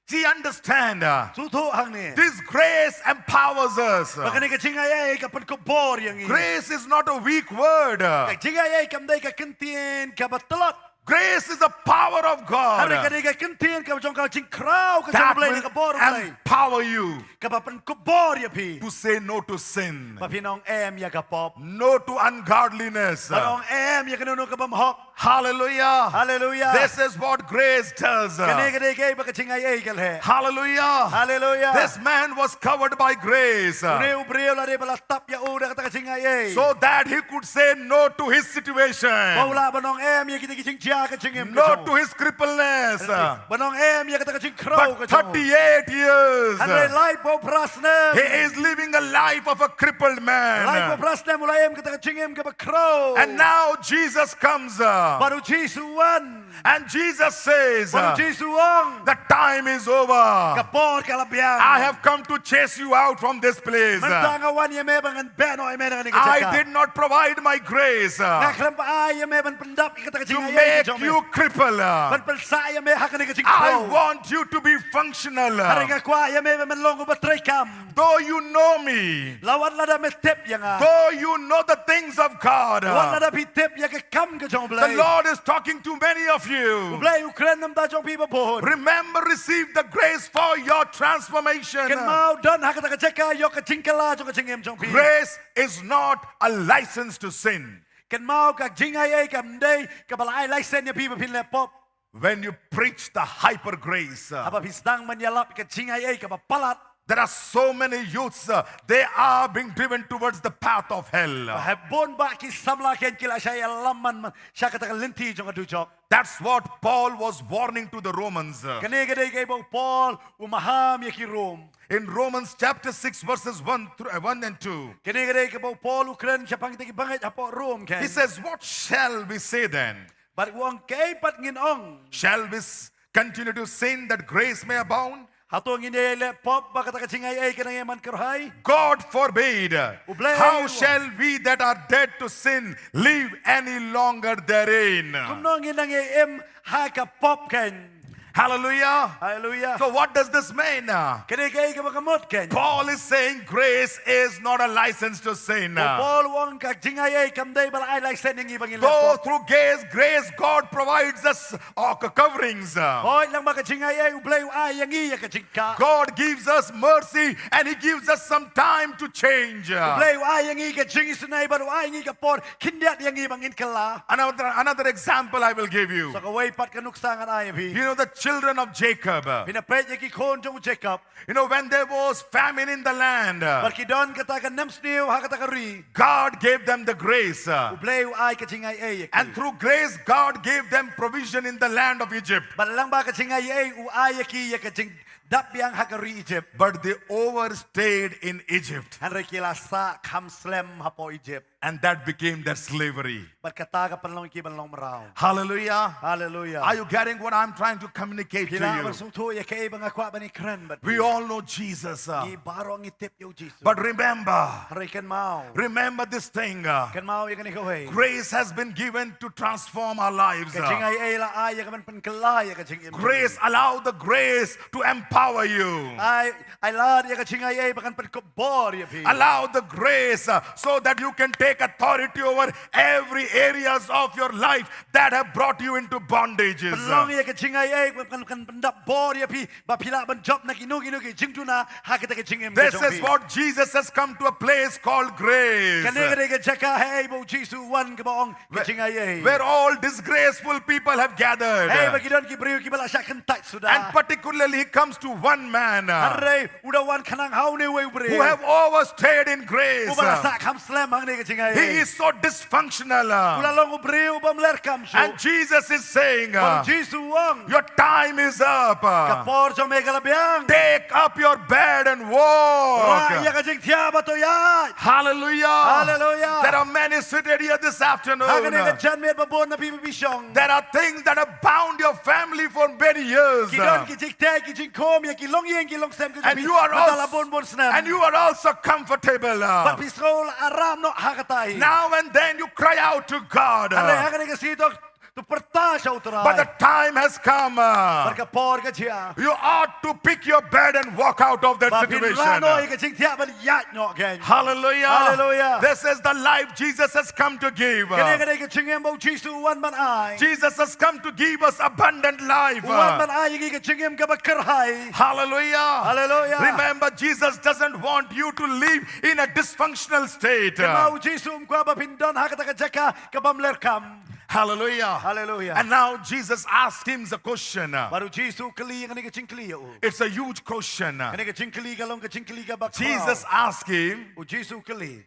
See, understand, uh, Sngewthuh hangne. This grace empowers us. Ba kane ka jingaiei ka pynkup bor ïa ngi. Grace is not a weak word. Ka jingaiei kam dei ka ktien kaba tlot. Grace is the power of God. Hynrei ka dei ka kyntien ka jong ka jingkhraw ka jong U Blei, ka bor U Blei, empower you, kaba pynkupbor ïa phi, to say no to sin, ba phin ong em ïa ka pop, no to ungodliness, ban ong em ïa kano kano ka bymhok. Hallelujah. Hallelujah. This is what grace does. Kane ka dei kaei ba ka jingaiei ka leh. Hallelujah. Hallelujah. This man was covered by grace. Une u briew la dei ba la tap ïa u da kata ka jingaiei, so that he could say no to his situation. Ba u lah ban ong em ïa kita ki jingjia ka jingim ka jong u. No to his crippleness. Ban ong em ïa kata ka jingkhraw ka jong u. But thirty-eight years, hynrei laiphew phra snem, he is living a life of a crippled man. Laiphew phra snem u la im kata ka jingim kaba khraw. And now Jesus comes. Bad U Jisu u wan. And Jesus says, bad U Jisu u ong, the time is over. Ka por ka la biang. I have come to chase you out from this place. Mynta nga wan ïa me ba ngan beh noh ïa me na kane ka jaka. I did not provide my grace, uh, nga khlem ai ïa me ban pyndap ïa kata ka jingaiei ka jong me, to make you cripple, uh, ban pynsah ïa me ha kane ka jingkhraw. I want you to be functional, uh. Hynrei nga kwah ïa me ba men long uba treikam. Though you know me, la wat lada me tip ïa nga, though you know the things of God, la wat lada phi tip ïa ka kam ka jong U Blei. The Lord is talking to many of you. U Blei u kren na bynta jong phi babun. Remember, receive the grace for your transformation. Kynmaw, don ha kata ka jaka ïoh ka jingkylla jong ka jingim jong phi. Grace is not a license to sin. Kynmaw, ka jingaiei kam dei kaba la ai license ïa phi ba phin leh pop. When you preach the hyper grace, uh, haba phi sdang ban ïalap ka jingaiei kaba palat, there are so many youths, uh, they are being driven towards the path of hell. Ba heh bun bah ki samla kein ki la shah ïalam man man sha kata ka lynti jong ka dujok. That's what Paul was warning to the Romans, uh. Kane ka dei kaei ba u Paul u maham ïa ki Rom. In Romans chapter six, verses one through, uh, one and two. Kane ka dei kaba u Paul u kren shaphang kita ki bangeit hapoh Rom kein. He says, what shall we say then? Bad u ong, kaei pat ngin ong? Shall we s-, continue to sin that grace may abound? Hato ngin ïa leh pop ba kata ka jingaiei ka nang ïa man kyrhai? God forbid. U Blei. How shall we that are dead to sin live any longer therein? Kumno ngin nang ïa im ha ka pop kein? Hallelujah. Hallelujah. So what does this mean? Kane kaei kaba ka mut kein? Paul is saying grace is not a license to sin. U Paul u ong ka jingaiei kam dei ba la ai license ïa ngi ba ngin leh pop. Though through grace, grace God provides us, uh, co-, coverings, uh. Hooid, lyngba ka jingaiei U Blei u ai ïa ngi ïa ka jingkah. God gives us mercy and he gives us some time to change, uh. U Blei u ai ïa ngi ka jingisynei bad u ai ïa ngi ka por khyndiat ïa ngi ba ngin kylla. Another, another example I will give you. Sa kawei pat ka nuksa ngan ai ïa phi. You know the children of Jacob, uh. Phin ïa peit ïa ki khun jong u Jacob. You know, when there was famine in the land, uh, bad ki don kata ka nemsniew ha kata ka ri, God gave them the grace, uh, U Blei u ai ka jingaiei ïa ki. And through grace, God gave them provision in the land of Egypt. Bad lyngba ka jingaiei u ai ïa ki ïa ka jingdap biang ha ka ri Egypt. But they overstayed in Egypt. Hynrei ki la sah kham slem hapoh Egypt. And that became their slavery. Bad kata ka pynlong ïa ki ban long mraw. Hallelujah. Hallelujah. Are you getting what I'm trying to communicate to you? Phi lah ban sngewthuh ïa kaei ba nga kwah ban ïa kren bad phi. We all know Jesus, uh, ngi baroh ngi tip ïa u Jisu. But remember, hynrei kynmaw, remember this thing, uh, kynmaw ïa kane kawei. Grace has been given to transform our lives, uh. Ka jingaiei la ai ïa ka ban pynkylla ïa ka jingim. Grace, allow the grace to empower you. Ai, ai lad ïa ka jingaiei ba kan pynkupbor ïa phi. Allow the grace, uh, so that you can take authority over every areas of your life that have brought you into bondages. Pynlong ïa ka jingaiei ba kan, kan pyndap bor ïa phi ba phi lah ban jop na kino kino ki jingduna ha kata ka jingim ka jong phi. This is what Jesus has come to a place called grace. Kane ka dei ka jaka haei ba u Jisu u wan kaba ong ka jingaiei. Where, where all disgraceful people have gathered. Haei ba ki don ki briew kiba la shah kyntait suda. And particularly he comes to one man, uh, hynrei u da wan khnang ha une uwei u briew, who have overstayed in grace. Uba la sah kham slem hangne ka jingaiei. He is so dysfunctional, uh. U la long u briew uba mler kam shuh. And Jesus is saying, uh, bad u Jisu u ong, your time is up, uh. Ka por jong me ka la biang. Take up your bed and walk. Rah ïa ka jingthiah bad to ïaid. Hallelujah. Hallelujah. There are many seated here this afternoon. Ha kane ka janmiet ba bun na phi ba phi shong. There are things that have bound your family for many years. Ki don ki jingtei ki jingkhum ïa ki longïing ki longsem ka jong phi mynta la bun bun snem. And you are also comfortable. Bad phi sngew la aram noh ha kata hi. Now and then you cry out to God. Hynrei ha kane ka sngi to To pyrta sha U Trai. But the time has come. Bad ka por ka jia. You ought to pick your bed and walk out of that situation. Ba phin rah noh ïa ka jingthiah ban ïaid noh kein. Hallelujah. Hallelujah. This is the life Jesus has come to give. Kane ka dei ka jingim ba U Jisu u wan ban ai. Jesus has come to give us abundant life. U wan ban ai ïa ngi ka jingim kaba kyrhai. Hallelujah. Hallelujah. Remember, Jesus doesn't want you to live in a dysfunctional state. Kynmaw, U Jisu um kwah ba phin don ha kata ka jaka kaba mlerkam. Hallelujah. Hallelujah. And now Jesus asked him the question. Bad U Jisu u kylli ïa kane ka jingkylli ïa u. It's a huge question. Kane ka jingkylli ka long ka jingkylli kaba khraw. Jesus asked him, U Jisu u kylli,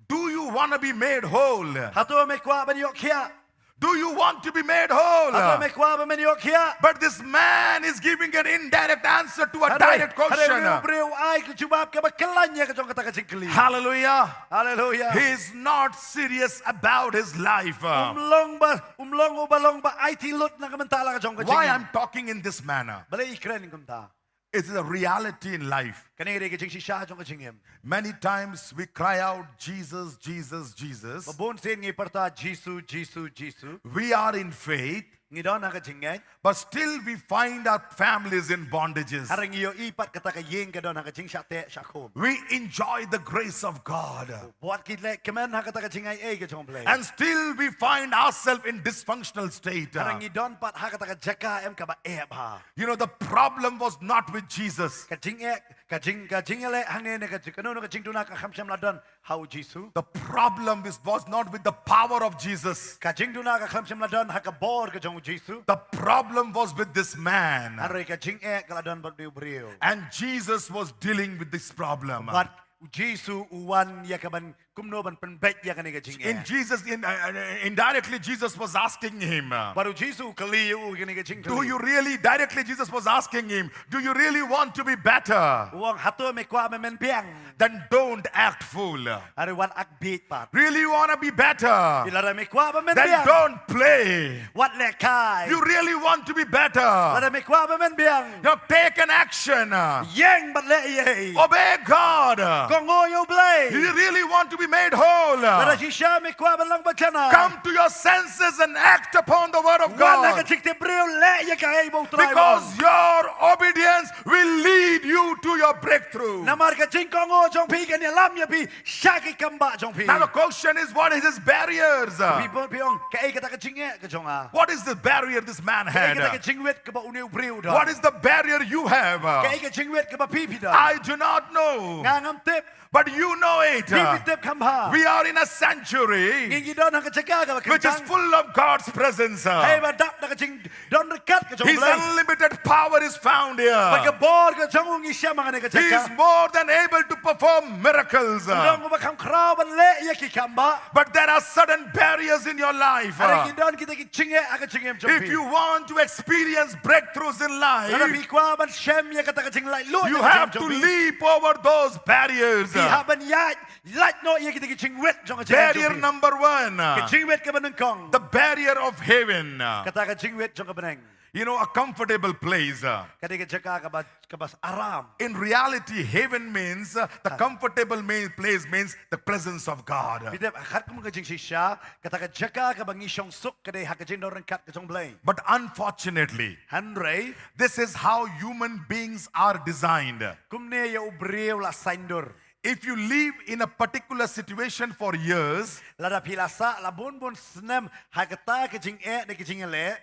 "Do you want to be made whole? Hato me kwah ban ïoh khiah? Do you want to be made whole?" Hato me kwah ban ïoh khiah? But this man is giving an indirect answer to a direct question. Hynrei, hynrei une u briew u ai ka jubab kaba khlaiñ ïa ka jong kata ka jingkylli. Hallelujah. Hallelujah. He is not serious about his life. Um long ba, um long uba long ba aiti lut na ka bynta la ka jong ka jingim. Why I'm talking in this manner? Balei i kren kumta? It is a reality in life. Kane ka dei ka jingshisha jong ka jingim. Many times we cry out, "Jesus, Jesus, Jesus." Ba bun sien ngi pyrta, "Jisu, Jisu, Jisu." We are in faith, ngi don ha ka jingngeit, but still we find our families in bondages. Hynrei ngi ïohi pat kata ka ïing ka don ha ka jingshah teh shah khum. We enjoy the grace of God. Wat ki leh kmen ha kata ka jingai ei ka jong U Blei. And still we find ourselves in dysfunctional state. Hynrei ngi don pat ha kata ka jaka em kaba eh bha. You know, the problem was not with Jesus. Ka jingeh, ka jing, ka jingeh leh hangne ne ka jing, kano kano ka jingduna kam shym la don ha U Jisu. The problem is, was not with the power of Jesus. Ka jingduna kam shym la don ha ka bor ka jong U Jisu. The problem was with this man. Hynrei ka jingeh ka la don bad une u briew. And Jesus was dealing with this problem. Bad U Jisu u wan ïa ka ban kumno ban pynbeit ïa kane ka jingeh. In Jesus, in, uh, uh, indirectly, Jesus was asking him, uh, Bad U Jisu u kylli ïa u kane ka jingkylli. Do you really, directly Jesus was asking him, "Do you really want to be better?" U ong, "Hato me kwah ba men biang?" Then don't act fool. Hynrei wat act bieit pat. Really wanna be better? Lada me kwah ba men biang, then don't play. Wat lehkai. You really want to be better? Lada me kwah ba men biang, now take an action. Ïeng bad leh ei ei. Obey God. Kohnguh ïa U Blei. You really want to be made whole? Lada shisha me kwah ban long bad janai, come to your senses and act upon the word of God. Wan ha ka jingtip briew, leh ïa kaei ba U Trai u ong. Because your obedience will lead you to your breakthrough. Namar ka jingkohnguh jong phi kan ïalam ïa phi sha ki kambah jong phi. Now the question is, what is his barriers? Phi, phi ong, kaei kata ka jingeh ka jong nga? What is the barrier this man had? Kaei kata ka jingwit kaba une u briew u don? What is the barrier you have? Kaei ka jingwit kaba phi phi don? I do not know. Nga ngam tip. But you know it. Phi phi tip kham bha. We are in a sanctuary, ngi, ngi don ha ka jaka kaba kynjang, which is full of God's presence. Hei ba dap da ka jingdon ryngkat ka jong U Blei. His unlimited power is found here. Bad ka bor ka jong u ngi shem ha kane ka jaka. He is more than able to perform miracles. U long uba kham khraw ban leh ïa ki kambah. But there are certain barriers in your life. Hynrei ki don kita ki jingeh ha ka jingim jong phi. If you want to experience breakthroughs in life, lada phi kwah ban shem ïa kata ka jinglaitluid, you have to leap over those barriers. Phi hap ban ïaid, lait noh ïa kita ki jingwit jong ka jingim jong phi. Barrier number one. Ka jingwit kaba nyngkong. The barrier of heaven. Kata ka jingwit jong ka bneng. You know, a comfortable place. Ka dei ka jaka kaba, kaba aram. In reality, heaven means, uh, the comfortable ma-, place means the presence of God. Phi tip, ha katkum ka jingshisha, kata ka jaka kaba ngi shong suk ka dei ha ka jingdon ryngkat ka jong U Blei. But unfortunately, hynrei, this is how human beings are designed. Kumne ïa u briew la saiñdur. If you live in a particular situation for years, lada phi la sah la bun bun snem ha kata ka jingeh ne ka jingïaleh,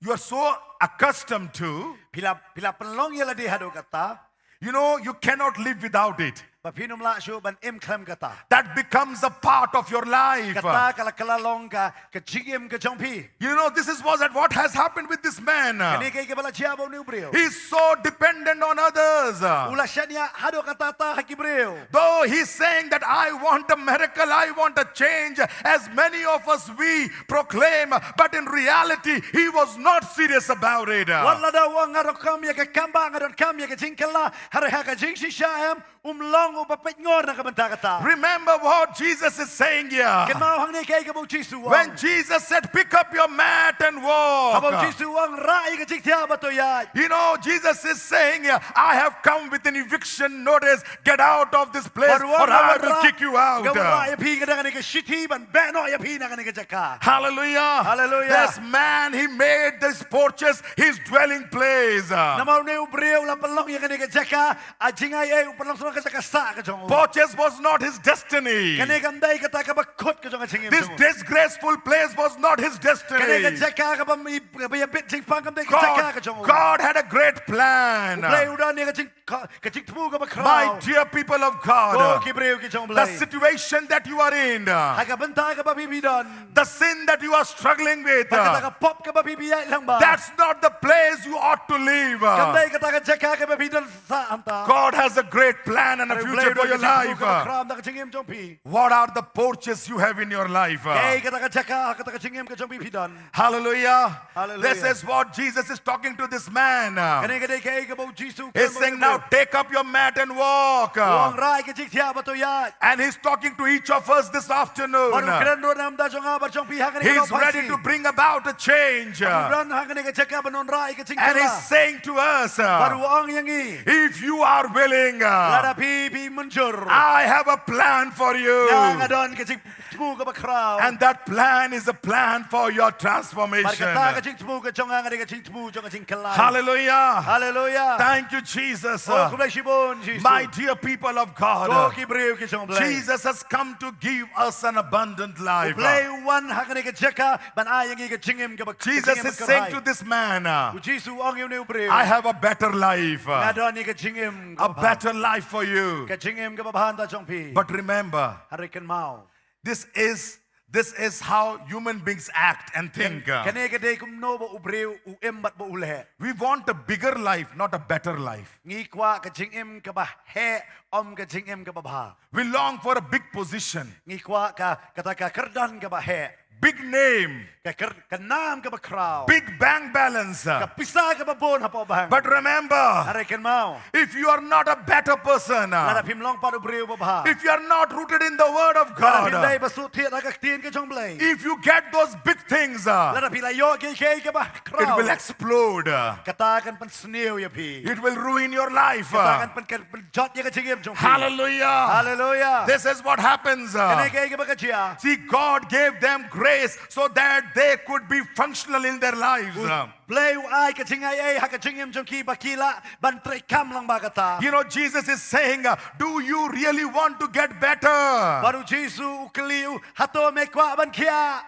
you are so accustomed to, phi la, phi la pynlong ïa lade haduh katta, you know, you cannot live without it. Ba phin ym lah shuh ban im khlem kata. That becomes a part of your life. Kata ka la, ka la long ka, ka jingim ka jong phi. You know, this is what, what has happened with this man. Kane ka, ka ba la jia bad une u briew. He's so dependent on others. U la shaniah haduh katta katta ha ki briew. Though he's saying that, "I want a miracle, I want a change," as many of us we proclaim, but in reality, he was not serious about it. Wat lada u ong nga donkam ïa ka kambah, nga donkam ïa ka jingkylla, hynrei ha ka jingshisha em, Um long uba peit ngor na ka bynta kata. Remember what Jesus is saying here. Kynmaw hangne kaei kaba u Jisu u ong. When Jesus said, "Pick up your mat and walk." Haba u Jisu u ong, "Rah ïa ka jingthiah bad to ïaid." You know, Jesus is saying here, "I have come with an eviction notice. Get out of this place or I will kick you out." Nga wanrah ïa phi na kane ka shithi ban beh noh ïa phi na kane ka jaka. Hallelujah. Hallelujah. This man, he made this porches his dwelling place. Namar une u briew u la pynlong ïa kane ka jaka, a jingaiei, u pynlong shuh ka jaka sah ka jong u. Porches was not his destiny. Kane kam dei kata kaba khot ka jong ka jingim jong u. This disgraceful place was not his destiny. Kane ka jaka kaba ïa bit jingpang kam dei ka jaka ka jong u. God had a great plan. U Blei u don ïa ka jing ka jingthmu kaba khraw. My dear people of God, ko ki briew ki jong u Blei, the situation that you are in, ha ka bynta kaba phi phi don, the sin that you are struggling with, bad kata ka pop kaba phi phi ïaid lang bad, that's not the place you ought to live. Kam dei kata ka jaka kaba phi don sah hangta. God has a great plan and a future for your life. Hynrei u Blei u don ka jingthmu kaba khraw na ka jingim jong phi. What are the porches you have in your life? Kaei kata ka jaka ha kata ka jingim ka jong phi phi don? Hallelujah. Hallelujah. This is what Jesus is talking to this man. Kane ka dei kaei kaba u Jisu u kren bad une u briew. He's saying, "Now take up your mat and walk." U ong, "Rah ïa ka jingthiah bad to ïaid." And he's talking to each of us this afternoon. Bad u kren ruh na ka bynta jong nga bad jong phi ha kane ka daw phai sngi. He's ready to bring about a change. Bad u don ha kane ka jaka ban wanrah ïa ka jingkylla. And he's saying to us, bad u ong ïa ngi, "If you are willing, lada phi phi mynjur, I have a plan for you." Nga nga don ka jing thmu kaba khraw. And that plan is a plan for your transformation. Bad kata ka jingthmu ka jong nga ka dei ka jingthmu jong ka jingkylla. Hallelujah. Hallelujah. Thank you, Jesus. Oh, khublei shibun Jisu. My dear people of God, ko ki briew ki jong u Blei, Jesus has come to give us an abundant life. U Blei u wan ha kane ka jaka ban ai ïa ngi ka jingim kaba, ka jingim kaba kyrhai. Jesus is saying to this man, u Jisu u ong ïa une u briew, "I have a better life. Nga don ïa ka jingim kaba bha. A better life for you." Ka jingim kaba bha na ka bynta jong phi. But remember, hynrei kynmaw, this is, this is how human beings act and think. Kane ka dei kumno ba u briew u im bad ba u leh. We want a bigger life, not a better life. Ngi kwah ka jingim kaba heh, ym ka jingim kaba bha. We long for a big position. Ngi kwah ka, kata ka kyrdan kaba heh. Big name. Ka kyr-, ka nam kaba khraw. Big bank balance. Ka pisa kaba bun hapoh bank. But remember, hynrei kynmaw, if you are not a better person, lada phim long pat u briew uba bha, if you are not rooted in the word of God, lada phim dei ba suk thied ha ka ktien ka jong u Blei, if you get those big things, lada phi la ïoh kiei kiei kiba khraw, it will explode. Kata kan pynsniew ïa phi. It will ruin your life. Kata kan pyn-, kan pynjot ïa ka jingim jong phi. Hallelujah. Hallelujah. This is what happens. Kane kaei kaba ka jia. See, God gave them grace so that they could be functional in their lives. U Blei u ai ka jingai ei ha ka jingim jong ki ba ki lah ban treikam lang bad kata. You know, Jesus is saying, uh, "Do you really want to get better?" Bad u Jisu u kylli u, "Hato me kwah ban khiah?"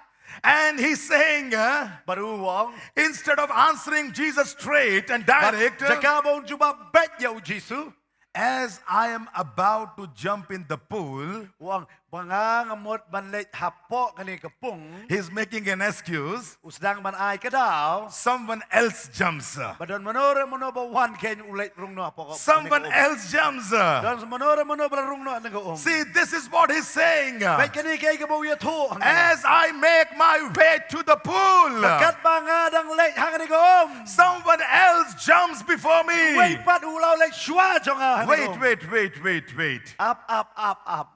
And he's saying, uh, bad u ong, instead of answering Jesus straight and direct, bad jaka ba un jubab beit ïa u Jisu, "As I am about to jump in the pool," u ong, "Ba nga nga mut ban leit hapoh kane ka pung." He's making an excuse. U sdang ban ai ka daw. "Someone else jumps." Ba don mano re mano ba wan kein u leit rung noh hapoh ka pung. "Someone else jumps." Don mano re mano ba la rung noh na ka um. See, this is what he's saying. Bad kane kaei kaba u ïathuh. "As I make my way to the pool," ba katba nga dang leit ha kane ka um, "someone else jumps before me." Uwei pat u la leit shuwa jong nga ha kane ka um. Wait, wait, wait, wait, wait. Ap, ap, ap, ap.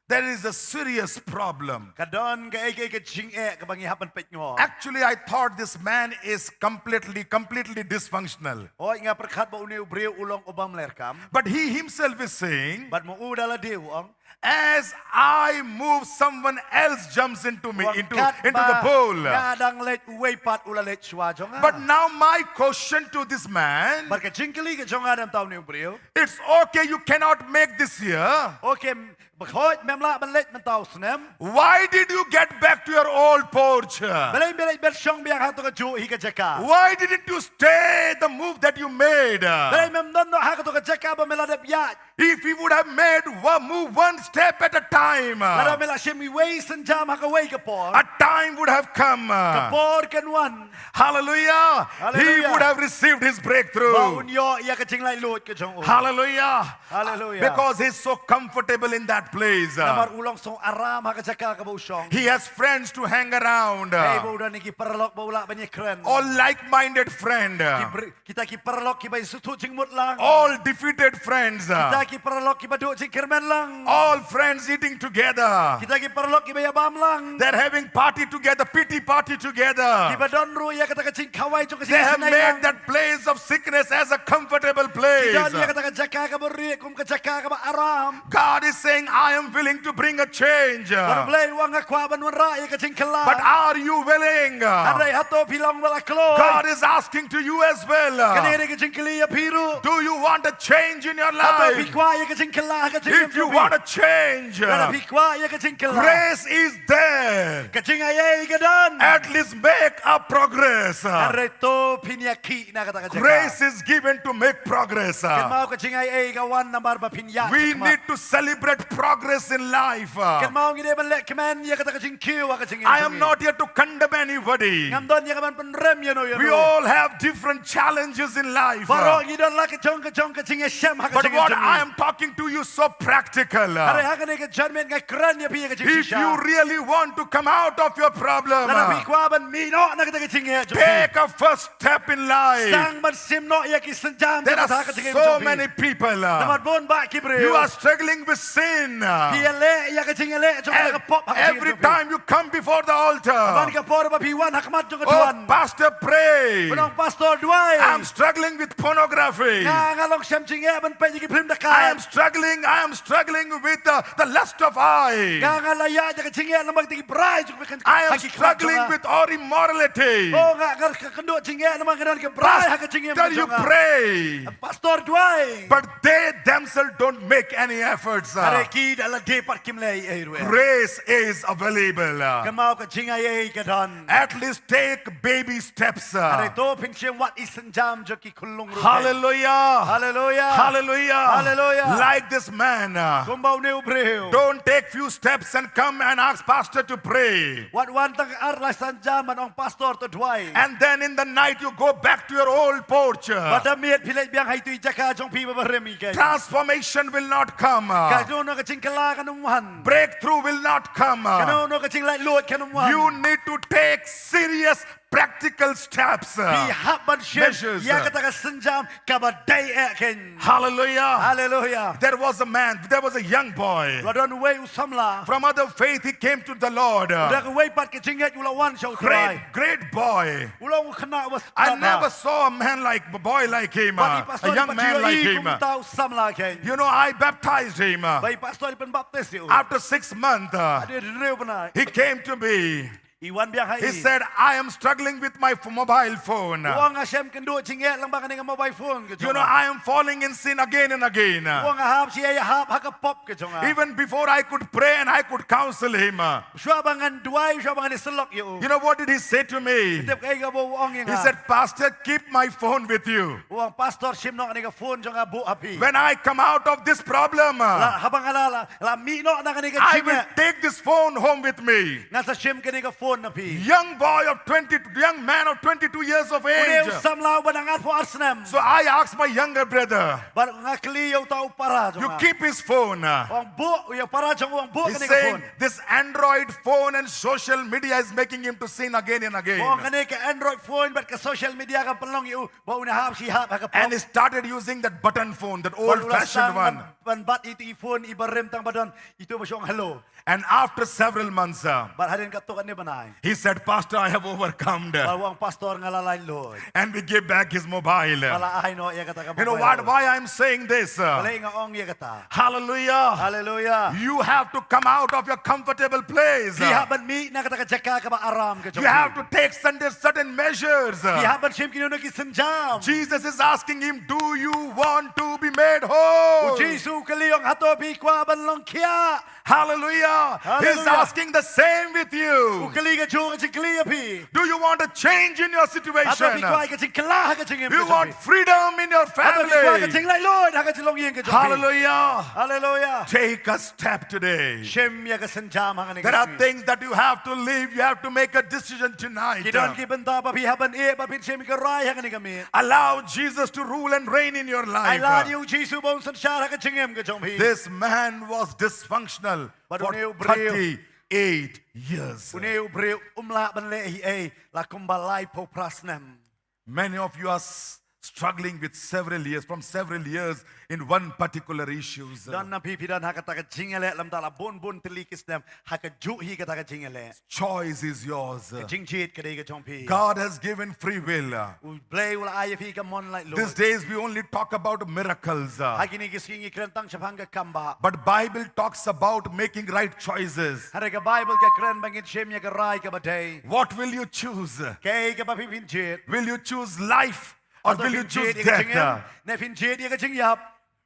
There is a serious problem. Ka don kaei kaei ka jingeh kaba ngi hap ban peit ngor. Actually, I thought this man is completely, completely dysfunctional. Hooid, nga pyrkhat ba une u briew u long u bym leh kam. But he himself is saying, bad ma u da lade u ong, "As I move, someone else jumps into me, into, into the pool." Katba nga dang leit uwei pat u la leit shuwa jong nga. But now my question to this man, bad ka jingkylli ka jong nga na bynta une u briew, it's okay, you cannot make this year. Okay, ba hooid mem lah ban leit mynta u snem. Why did you get back to your old porch? Balei me leit ban shong biang ha kato kajuh hi ka jaka? Why didn't you stay the move that you made? Balei mem don noh ha kato ka jaka ba me la dep ïaid? If he would have made one move, one step at a time, lada me la shim iwei synjam ha kawei ka por, a time would have come. Ka por kan wan. Hallelujah. Hallelujah. He would have received his breakthrough. Ba un ïoh ïa ka jinglaitluid ka jong u. Hallelujah. Hallelujah. Because he's so comfortable in that place. Namar u long sngewsih aram ha ka jaka kaba u shong. He has friends to hang around. Hei ba u don ki paralok ba u lah ban ïakren. All like-minded friend. Ki bri-, kita ki paralok kiba ïasngewthuh jingmut lang. All defeated friends. Kita ki paralok kiba duh jingkyrmen lang. All friends eating together. Kita ki paralok kiba ïabam lang. They're having party together, pity party together. Kiba don ruh ïa kata ka jingkhawai jong ka jingïaseng. They have made that place of sickness as a comfortable place. Ki don ïa kata ka jaka kaba rieh kum ka jaka kaba aram. God is saying, "I am willing to bring a change." Bad U Blei u ong nga kwah ban wanrah ïa ka jingkylla. But are you willing? Hynrei hato phi long ba la kloi? God is asking to you as well. Kane ka dei ka jingkylli ïa phi ruh. Do you want a change in your life? Hato phi kwah ïa ka jingkylla ha ka jingim jong phi? If you want a change, lada phi kwah ïa ka jingkylla, grace is there. Ka jingaiei ka don. At least make a progress. Hynrei to phin ïakhih na kata ka jaka. Grace is given to make progress. Kynmaw ka jingaiei ka wan namar ba phin ïaid shakhmat. We need to celebrate progress in life. Kynmaw ngi dei ban lehkmen ïa kata ka jingkiew ha ka jingim jong ngi. I am not here to condemn anybody. Ngam don ïa ka ban pynrem ïano ïano. We all have different challenges in life. Baroh ngi don la ka jong ka jong ka jingïashem ha ka jingim jong ngi. But what I am talking to you so practical. Hynrei ha kane ka janmiet nga kren ïa phi ïa ka jingshisha. If you really want to come out of your problem, lada phi kwah ban mih noh na kata ka jingeh jong phi, take a first step in life. Sdang ban shim noh ïa ki sienjam jong ka jingim jong phi. There are so many people, uh, namar bun bah ki briew, you are struggling with sin. Phi ïaleh ïa ka jingïaleh jong ka pop ha ka jingim jong phi. Every time you come before the altar, ha man ka por ba phi wan ha khmat jong ka duwan, "Oh, Pastor, pray. Pynong Pastor, duwai. I'm struggling with pornography. Nga, nga long shem jingeh ban peit ïa ki phlim dakat. I am struggling, I am struggling with, uh, the lust of eye. Nga, nga la ïaid ïa ka jingeh namar kata ki brai jong ka, ha ki khmat jong nga. I am struggling with all immorality." Oh, nga, nga kynduh jingeh namar nga don ki brai ha ka jingim jong nga. Pastor, you pray. Pastor, duwai. But they themselves don't make any efforts, uh. Hynrei ki da lade pat kim leh ei ei ruh. Grace is available, uh. Kynmaw ka jingaiei ka don. At least take baby steps, uh. Hynrei to phin shim wat i sienjam jong ki khunlung ruh. Hallelujah. Hallelujah. Hallelujah. Hallelujah. Like this man, uh. Kumba une u briew. Don't take few steps and come and ask pastor to pray. Wat wan tang ar lai sienjam ban ong pastor to duwai. And then in the night you go back to your old porch. Bad da miet phi leit biang ha itu i jaka jong phi ba barim hi kein. Transformation will not come. Kano kano ka jingkylla kan ym wan. Breakthrough will not come. Kano kano ka jinglaitluid kan ym wan. You need to take serious practical steps. Phi hap ban shim ïa kata ka sienjam kaba dei eh kein. Hallelujah. Hallelujah. There was a man, there was a young boy. La don uwei u samla. From other faith, he came to the Lord. Da kawei pat ka jingngeit u la wan sha U Trai. Great, great boy. U long u khynnah uba sngewtynnat. I never saw a man like, a boy like him, a young man like him. Bad i pastor i pat ju ïohi kum uta u samla kein. You know, I baptized him. Bad i pastor i pynbaptis ïa u. After six months, uh, hadien hynriew bnai, he came to me. I wan biang ha i. He said, "I am struggling with my f-, mobile phone." U ong nga shem kynduh jingeh lyngba kane ka mobile phone ka jong nga. You know, I am falling in sin again and again. U ong nga hap sha ïa hap ha ka pop ka jong nga. Even before I could pray and I could counsel him, uh, shuwa ba ngan duwai, shuwa ba ngan ïasyllok ïa u. You know what did he say to me? Tip kaei kaba u ong ïa nga. He said, "Pastor, keep my phone with you." U ong, "Pastor, shim noh kane ka phone jong nga buh ha phi. When I come out of this problem, uh, la, haba nga la, la, la mih noh na kane ka jingeh, I will take this phone home with me." Ngan sa shim kane ka phone na phi. Young boy of twenty, young man of twenty-two years of age. Une u samla uba dang arphew ar snem. So I asked my younger brother, bad nga kylli ïa uta u para jong nga. "You keep his phone." U ong buh, ïa u para jong u ong buh kane ka phone. He's saying, "This Android phone and social media is making him to sin again and again." U ong kane ka Android phone bad ka social media ka pynlong ïa u ba un hap sha hap ha ka pop. And he started using that button phone, that old fashioned one. Bad u la sdang ban, ban bat ïa itu i phone iba rim tang ba don itu ba shong hello. And after several months, uh, bad hadien katto katne bnai, he said, "Pastor, I have overcome." Bad u ong, "Pastor, nga la laitluid." And we give back his mobile. Nga la ai noh ïa kata ka mobile. You know what, why I'm saying this? Balei nga ong ïa kata? Hallelujah. Hallelujah. You have to come out of your comfortable place. Phi hap ban mih na kata ka jaka kaba aram ka jong phi. You have to take certain, certain measures. Phi hap ban shim kino kino ki sienjam. Jesus is asking him, "Do you want to be made whole?" U Jisu u kylli, u ong, "Hato phi kwah ban long khiah?" Hallelujah. Hallelujah. He's asking the same with you. U kylli kajuh ka jingkylli ïa phi. Do you want a change in your situation? Hato phi kwah ka jingkylla ha ka jingim ka jong phi? You want freedom in your family? Hato phi kwah ka jinglaitluid ha ka jinglong ïing ka jong phi? Hallelujah. Hallelujah. Take a step today. Shim ïa ka sienjam ha kane ka sngi. There are things that you have to leave. You have to make a decision tonight. Ki don ki bynta ba phi hap ban ïeh, ba phin shim ïa ka rai ha kane ka miet. Allow Jesus to rule and reign in your life. Ai lad ïa U Jisu ba un synshar ha ka jingim ka jong phi. This man was dysfunctional for thirty-eight years. Bad une u briew, une u briew um lah ban leh ei ei la kumba laiphew phra snem. Many of you are s-, Struggling with several years, from several years in one particular issues. Don na phi phi don ha kata ka jingïaleh lem da la bun bun tylli ki snem ha kajuh hi kata ka jingïaleh. Choice is yours. Ka jingjied ka dei ka jong phi. God has given free will. U Blei u la ai ïa phi ka mon laitluid. These days we only talk about miracles. Ha kine ki sngi ngi kren tang shaphang ka kam bah. But Bible talks about making right choices. Hynrei ka Bible ka kren ba ngin shim ïa ka rai kaba dei. What will you choose? Kaei kaba phi phin jied? Will you choose life or will you choose death? Ne phin jied ïa ka jingïap?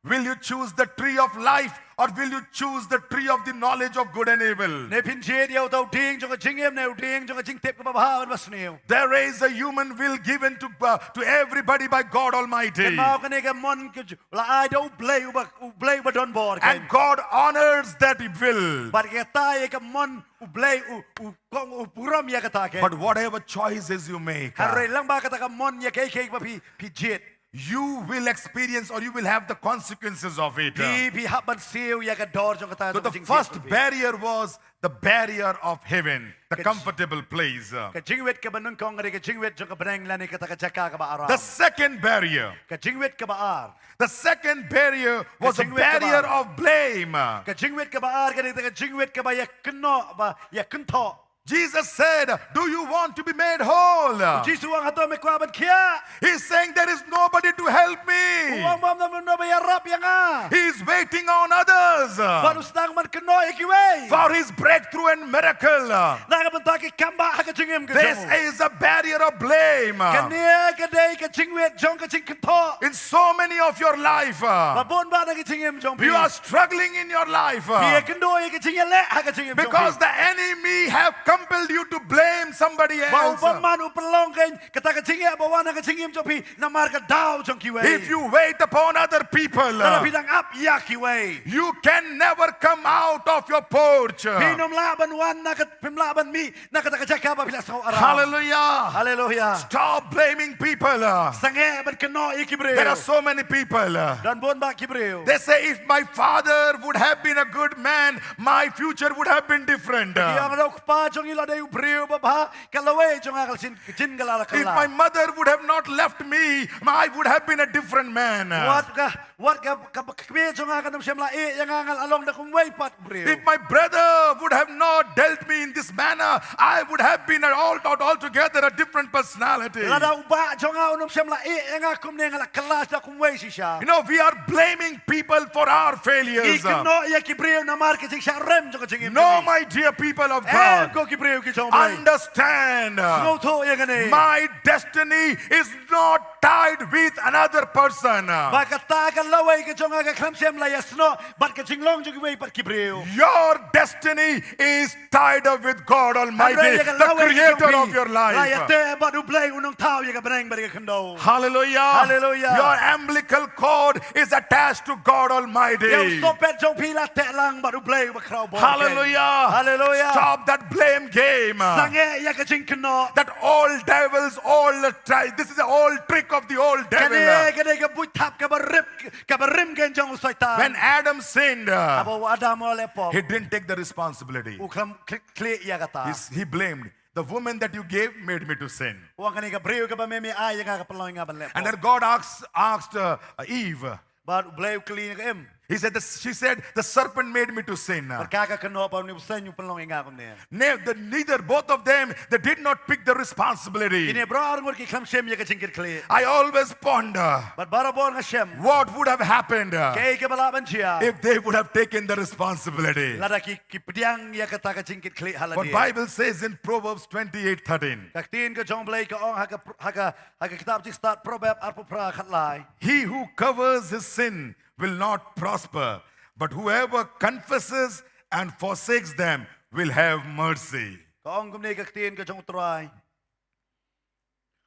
Will you choose the tree of life or will you choose the tree of the knowledge of good and evil? Ne phin jied ïa uta u dieng jong ka jingim ne u dieng jong ka jingtip kaba bha bad ba sniew? There is a human will given to, uh, to everybody by God Almighty. Kynmaw kane ka mon ka ju-, la ai da U Blei uba, U Blei uba don bor. And God honors that will. Bad kata ïa ka mon U Blei u, u kong u burom ïa kata ka. But whatever choices you make, uh, hynrei lyngba kata ka mon ïa kaei kaei ba phi, phi jied. You will experience or you will have the consequences of it. Phi, phi hap ban siew ïa ka dor jong kata. So the first barrier was the barrier of heaven, the comfortable place. Ka jingwit kaba nyngkong ka dei ka jingwit jong ka bneng lane kata ka jaka kaba aram. The second barrier. Ka jingwit kaba ar. The second barrier was a barrier of blame. Ka jingwit kaba ar ka dei ka jingwit kaba ïa kynnoh ba ïa kynthoh. Jesus said, "Do you want to be made whole?" U Jisu u ong, "Hato me kwah ban khiah?" He's saying, "There is nobody to help me." U ong, "Ym don uno ba ïarap ïa nga." He's waiting on others. Bad u sdang ban kynnoh ïa kiwei. For his breakthrough and miracle. Na ka bynta ki kambah ha ka jingim ka jong u. This is a barrier of blame. Kane ka dei ka jingwit jong ka jingkynthoh. In so many of your life, uh, ba bun bah na ka jingim jong phi. You are struggling in your life, uh, phi ïakynduh ïa ka jingïaleh ha ka jingim jong phi. Because the enemy have compelled you to blame somebody else. Ba u bymman u pynlong kein kata ka jingeh ba wan ha ka jingim jong phi namar ka daw jong kiwei. If you wait upon other people, uh, lada phi dang ap ïa kiwei, you can never come out of your porch. Phim lah ban wan na ka, phim lah ban mih na kata ka jaka ba phi la sngew aram. Hallelujah. Hallelujah. Stop blaming people. Sangeh ban kynnoh ïa ki briew. There are so many people. Don bun bah ki briew. They say, "If my father would have been a good man, my future would have been different." Ki ong, lada u kpa jong ngi u la dei u briew ba bha, ka lawei jong nga ka jin, ka jin ka la la. If my mother would have not left me, I would have been a different man. Wat ka Wat ka, ka, ka kmie jong nga kan ym shym la ïeh ïa nga, ngan long da kumwei pat briew. If my brother would have not dealt me in this manner, I would have been an all, altogether a different personality. Lada u bah jong nga un ym shym la ïeh ïa nga kumne, ngan la kylla da kumwei shisha. You know, we are blaming people for our failures. Ngi kynnoh ïa ki briew namar ka jingshah rem jong ka jingim. No, my dear people of God. Em ko ki briew ki jong u Blei. Understand. Sngewthuh ïa kane. My destiny is not tied with another person. Ba kata ka lawei ka jong nga ka khlem shym la ïasnoh bad ka jinglong jong kiwei pat ki briew. Your destiny is tied up with God Almighty, the creator of your life. Hynrei ïa ka lawei ka jong phi la ïateh bad U Blei u nongthaw ïa ka bneng bad ïa ka khyndew. Hallelujah. Hallelujah. Your umbilical cord is attached to God Almighty. Ïa u sohpet jong phi la teh lang bad U Blei uba khraw bor. Hallelujah. Hallelujah. Stop that blame game. Sangeh ïa ka jingkynnoh. That old devil's old try. This is the old trick of the old devil. Kane ka dei ka buit thap kaba rim, kaba rim kein jong u Soitan. When Adam sinned, haba u Adam u la leh pop, he didn't take the responsibility. U khlem kli-, kli ïa kata. He's, he blamed. "The woman that you gave made me to sin." U ong, kane ka briew kaba me me ai ïa nga ka pynlong ïa nga ban leh pop. And then God asked, asked, uh, Eve. Bad U Blei u kylli ïa ka Im. He said, the, she said, "The serpent made me to sin." Bad ka ka kynnoh ba une u bseiñ u pynlong ïa nga kumne. Ne-, the, neither both of them, they did not pick the responsibility. Kine baroh arngut ki khlem shim ïa ka jingkitkhlieh. I always ponder, bad barabor nga shem, what would have happened, uh, kaei kaba lah ban jia, if they would have taken the responsibility. Lada ki, ki pdiang ïa kata ka jingkitkhlieh ha lade. What Bible says in Proverbs twenty-eight thirteen. Ka ktien ka jong U Blei ka ong ha ka pr-, ha ka, ha ka kitab Jingstad Proverb arphew phra khatlai. "He who covers his sin will not prosper, but whoever confesses and forsakes them will have mercy." Ka ong kumne ka ktien ka jong U Trai.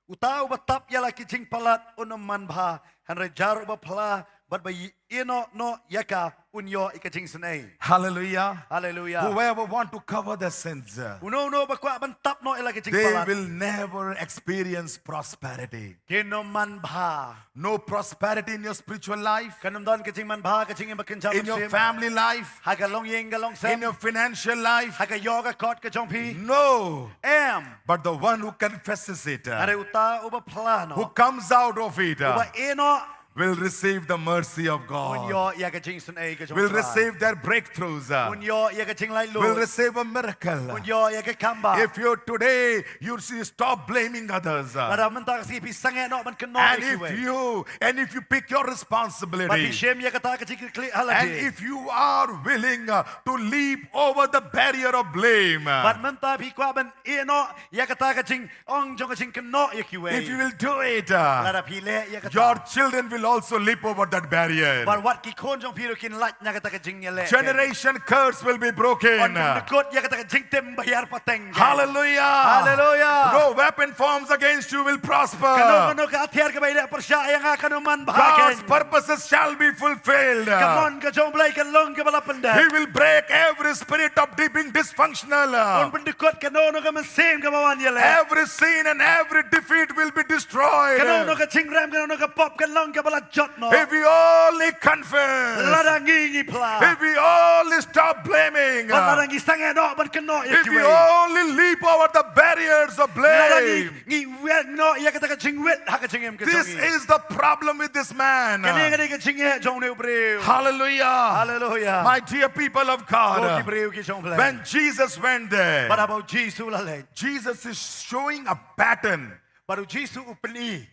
Uta uba tap ïa la ki jingpalat un ym manbha, hynrei jar uba phla Bad ba ïeh noh noh ïa ka un ïoh ïa ka jingsnei. Hallelujah. Haleluya. Whoever want to cover their sins, uh, Uno uno ba kwah ban tap noh ïa la ka they jingpalat. Will never experience prosperity. Kin ym man bha. No prosperity in your spiritual life. Kan ym don ka jingman bha ka jingim ba kynja. In your family life. Ha ka longïing ka longsem. In your financial life. Ha ka ïoh ka kot ka jong phi. No. Em. But the one who confesses it, uh, Hynrei uta uba phla noh. Who comes out of it, uh, Uba ïeh noh. Will receive the mercy of God. Un ïoh ïa ka jingsnei ka jong Will Trai. Receive their breakthroughs, uh, Un ïoh ïa ka jinglaitluid. Will receive a miracle. Un ïoh ïa ka kambah. If you today you see, stop blaming others, uh, Lada mynta ka sngi phi sangeh noh ban kynnoh and ïa if kiwei. You and if you pick your Bad phi responsibility, shem ïa kata ka jingkitkhlieh ha lade. And if you are willing, uh, to leap over the barrier of blame, uh, Bad mynta phi kwah ban ïeh noh ïa kata ka jingong jong ka jingkynnoh ïa kiwei. If you will do it, uh, Lada phi leh ïa kata. Your children will also leap over that barrier. Bad wat ki khun jong phi ruh kin lait na kata ka jingïaleh. Generation curse will be broken. Yn pyndykut ïa kata ka jingtim ba hiar pateng. Hallelujah. Hallelujah. No weapon forms against you will prosper. Kano kano ka atiar kaba ïaleh pyrshah ïa nga kan ym man bha. God's purposes shall be fulfilled. Ka mon ka jong U Blei kan long kaba la pyndep. He will break every spirit of being dysfunctional. Un pyndykut kano kano ka mynsiem kaba wan ïaleh. Every sin and every defeat will be destroyed. Kano kano ka jingrem kano kano ka pop kan long kaba la jot noh. If we only confess. Lada ngi ngi phla. If we only stop blaming. Lada ngi sangeh noh ban kynnoh ïa kiwei. If we only leap over the barriers of blame. Lada ngi ngi weng noh ïa kata ka jingwit ha ka jingim ka jong ngi. This is the problem with this man. Kane kane ka jingeh jong une u briew. Hallelujah. Hallelujah. My dear people of God. Ko ki briew ki jong U Blei. When Jesus went there. Bad haba u Jisu u la leit. Jesus is showing a pattern. Bad u Jisu u pyni.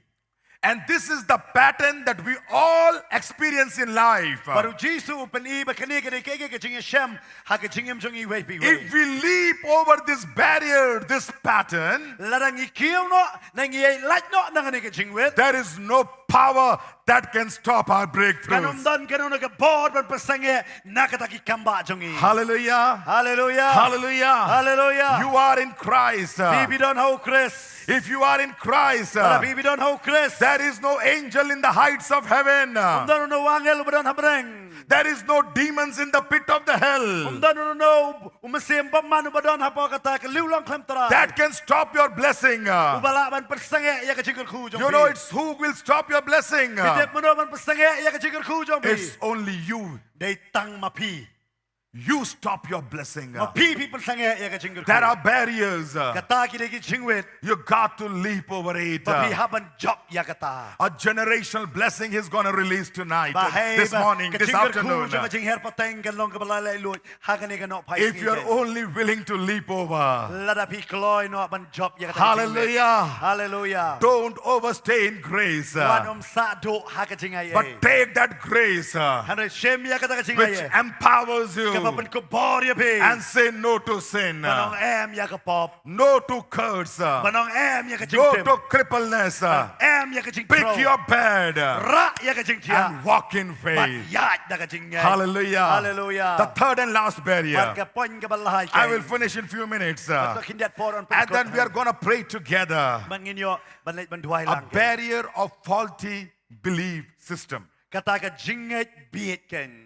And this is the pattern that we all experience in life. Bad u Jisu u pyni ba kane kane ka ka jingïashem ha ka jingim jong iwei pa iwei. If we leap over this barrier, this pattern, lada ngi kiew noh, ngi ïai lait noh na kane ka jingwit, there is no power that can stop our breakthrough. Kan ym don kano kano ka bor ban pynsangeh na kata ki kambah jong ngi. Hallelujah. Hallelujah. Hallelujah. Hallelujah. You are in Christ. Phi phi don ha u Khrist. If you are in Christ, uh, phi phi don ha u Khrist, there is no angel in the heights of heaven. Ym don uno u angel uba don ha bneng. There is no demons in the pit of the hell. Ym don uno u mynsiem bymman uba don hapoh kata ka liw long khlem trai. That can stop your blessing. Uba lah ban pynsangeh ïa ka jingkyrkhu jong phi. You know it's who will stop your blessing. Phi tip mano ban pynsangeh ïa ka jingkyrkhu jong phi. It's only you. Dei tang ma phi. You stop your blessing. Ma phi phi pynsangeh ïa ka jingkyrkhu. There are barriers. Kata ki dei ki jingwit. You got to leep over it. Ba phi hap ban jop ïa kata. A generational blessing he's gonna release tonight, this morning, this afternoon. Ba hei ba ka jingkyrkhu jong ka jingher pateng kan long kaba la leh lut ha kane ka nohphai. If you're only willing to leep over. Lada phi kloi noh ban jop ïa kata ka jingwit. Hallelujah. Hallelujah. Don't overstay in grace. Wat ym sah duh ha ka jingaiei. But take that grace. Hynrei shem ïa kata ka jingaiei. Which empowers you. Kaba pynkupbor ïa phi. And say no to sin. Ban ong em ïa ka pop. No to curse. Ban ong em ïa ka jingtim. No to crippleness. Ban em ïa ka jingthro. Pick your bed. Rah ïa ka jingthiah. And walk in faith. Bad ïaid da ka jingngeit. Hallelujah. Hallelujah. The third and last barrier. Bad ka point kaba lai. I will finish in few minutes. Bad to khyndiat por yn pynkut. And then we are gonna pray together. Bad ngin ïoh ban leit ban duwai lang. A barrier of faulty belief system. Kata ka jingngeit bieit kein.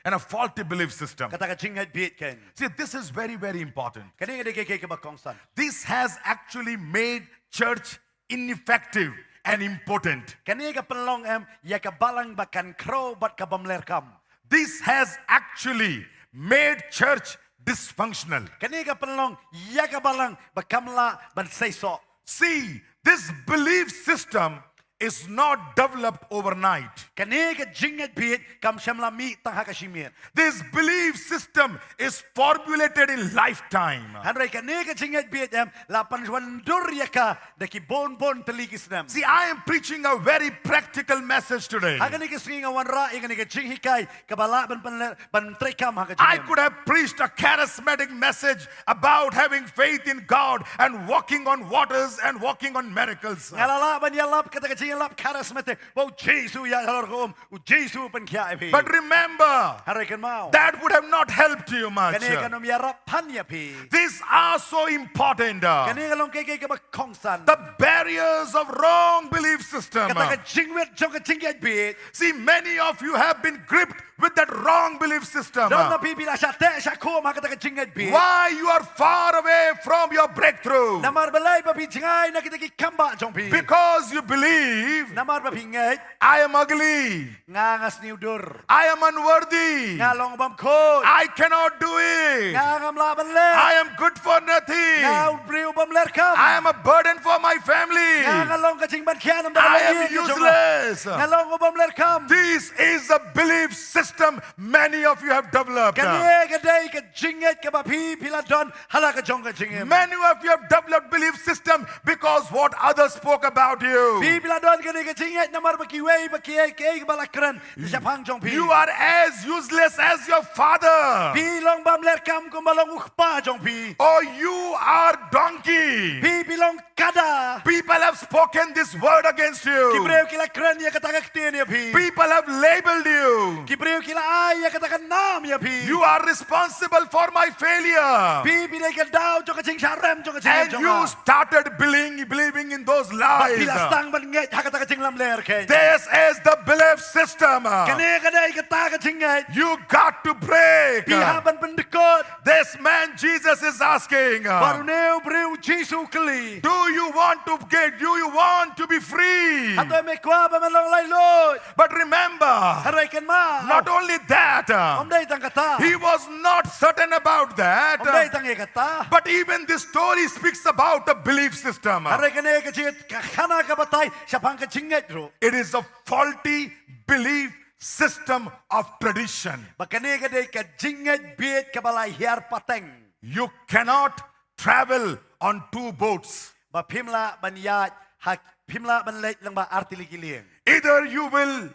And a faulty belief system. Kata ka jingngeit bieit kein. See, this is very, very important. Kane ka dei ka, ka, kaba kongsan. This has actually made church ineffective and impotent. Kane ka pynlong em ïa ka balang ba kan khraw bad ka bym ler kam. This has actually made church dysfunctional. Kane ka pynlong ïa ka balang ba kam lah ban seisoh. See, this belief system is not developed overnight. Kane ka jingngeit bieit kam shym la mih tang ha ka shi miet. This belief system is formulated in lifetime. Hynrei kane ka jingngeit bieit em la pynwandur ïa ka da ki bun bun tylli ki snem. See, I am preaching a very practical message today. Ha kane ka sngi nga wanrah ïa kane ka jinghikai kaba lah ban pynle-, ban treikam ha ka jingim. I could have preached a charismatic message about having faith in God and walking on waters and walking on miracles. Nga la lah ban ïalap kata ka jing lap charismatic ba u Jisu ïaid halor ka um, u Jisu u pynkhiah ïa phi. But remember, hynrei kynmaw, that would have not helped you much. Kane kam ïarap than ïa phi. These are so important. Kane ka long kaei kaei kaba kongsan. The barriers of wrong belief system. Kata ka jingwit jong ka jingngeit bieit. See, many of you have been gripped with that wrong belief system. Don na phi phi la shah teh shah khum ha kata ka jingngeit bieit. Why you are far away from your breakthrough? Namar balei ba phi jngai na kita ki kambah jong phi? Because you believe, namar ba phi ngeit, I am ugly. Nga nga sniew dur. I am unworthy. Nga long bym khuid. I cannot do it. Nga ngam lah ban leh. I am good for nothing. Nga u briew bym leh kam. I am a burden for my family. Nga nga long ka jingban khiah namar ka longïing ka jong nga. I am useless. Nga long u bym leh kam. This is a belief system many of you have developed. Kane ka dei ka jingngeit kaba phi phi la don ha la ka jong ka jingim. Many of you have developed belief system because what others spoke about you. Phi phi la don kane ka jingngeit namar ba kiwei ba kiei kiei ba la kren shaphang jong phi. You are as useless as your father. Phi long bym leh kam kumba long u kpa jong phi. Or you are donkey. Phi phi long kada. People have spoken this word against you. Ki briew ki la kren ïa kata ka ktien ïa phi. People have labeled you. Ki briew ki la ai ïa kata ka nam ïa phi. You are responsible for my failure. Phi phi dei ka daw jong ka jingshah rem jong ka jingim jong nga. And you started believing, believing in those lies. Bad phi la sdang ban ngeit ha kata ka jinglamler keiñ. This is the belief system. Kane ka dei kata ka jingngeit. You got to break. Phi hap ban pyndkut. This man Jesus is asking, bad une u briew u Jisu u kylli, do you want to get, do you want to be free? Hato me kwah ba men long laitluid? But remember, hynrei kynmaw, not only that, ym dei tang kata. He was not certain about that. Ym dei tang ïa kata. But even this story speaks about the belief system. Hynrei kane ka jingkhana ka batai shaphang ka jingngeit ruh. It is a faulty belief system of tradition. Ba kane ka dei ka jingngeit bieit kaba la hiar pateng. You cannot travel on two boats. Ba phim lah ban ïaid ha, phim lah ban leit lyngba artylli ki lieng. Either you will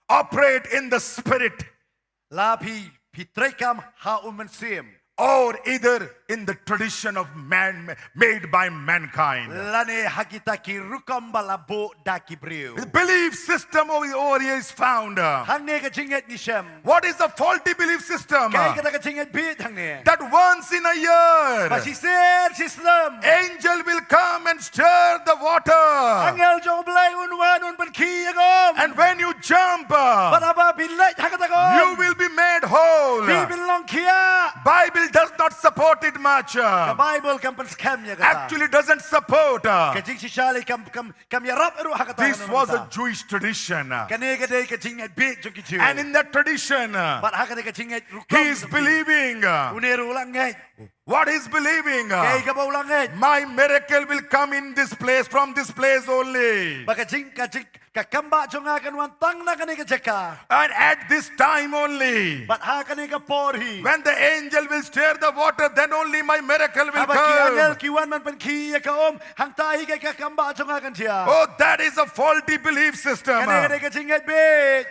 operate in the spirit. La phi phi treikam ha u mynsiem. Or either in the tradition of man made by mankind. Lane ha kita ki rukom ba la buh da ki briew. The belief system over, over here is found. Hangne ka jingngeit ngi shem. What is the faulty belief system? Kaei kata ka jingngeit bieit hangne? That once in a year, ba shisien shisnem, angel will come and stir the water. Angel jong U Blei un wan un pynkhih ïa ka um. And when you jump, bad haba phi leit ha kata ka um, you will be made whole. Phi phin long khiah. Bible does not support it much. Ka Bible kam pynskhem ïa kata. Actually doesn't support. Ka jingshisha lei kam kam kam ïarap ruh ha kata. This was a Jewish tradition. Kane ka dei ka jingngeit bieit jong ki Jiw. And in that tradition, bad ha kane ka jingngeit rukom, he is believing, une ruh u la ngeit. What he's believing, kaei kaba u la ngeit, my miracle will come in this place, from this place only. Ba ka jing ka jing ka kambah jong nga kan wan tang na kane ka jaka. And at this time only, bad ha kane ka por hi, when the angel will stir the water, then only my miracle will come. Haba ki angel ki wan ban pynkhih ïa ka um, hangta hi ka kambah jong nga kan jia. Oh, that is a faulty belief system. Kane ka dei ka jingngeit bieit.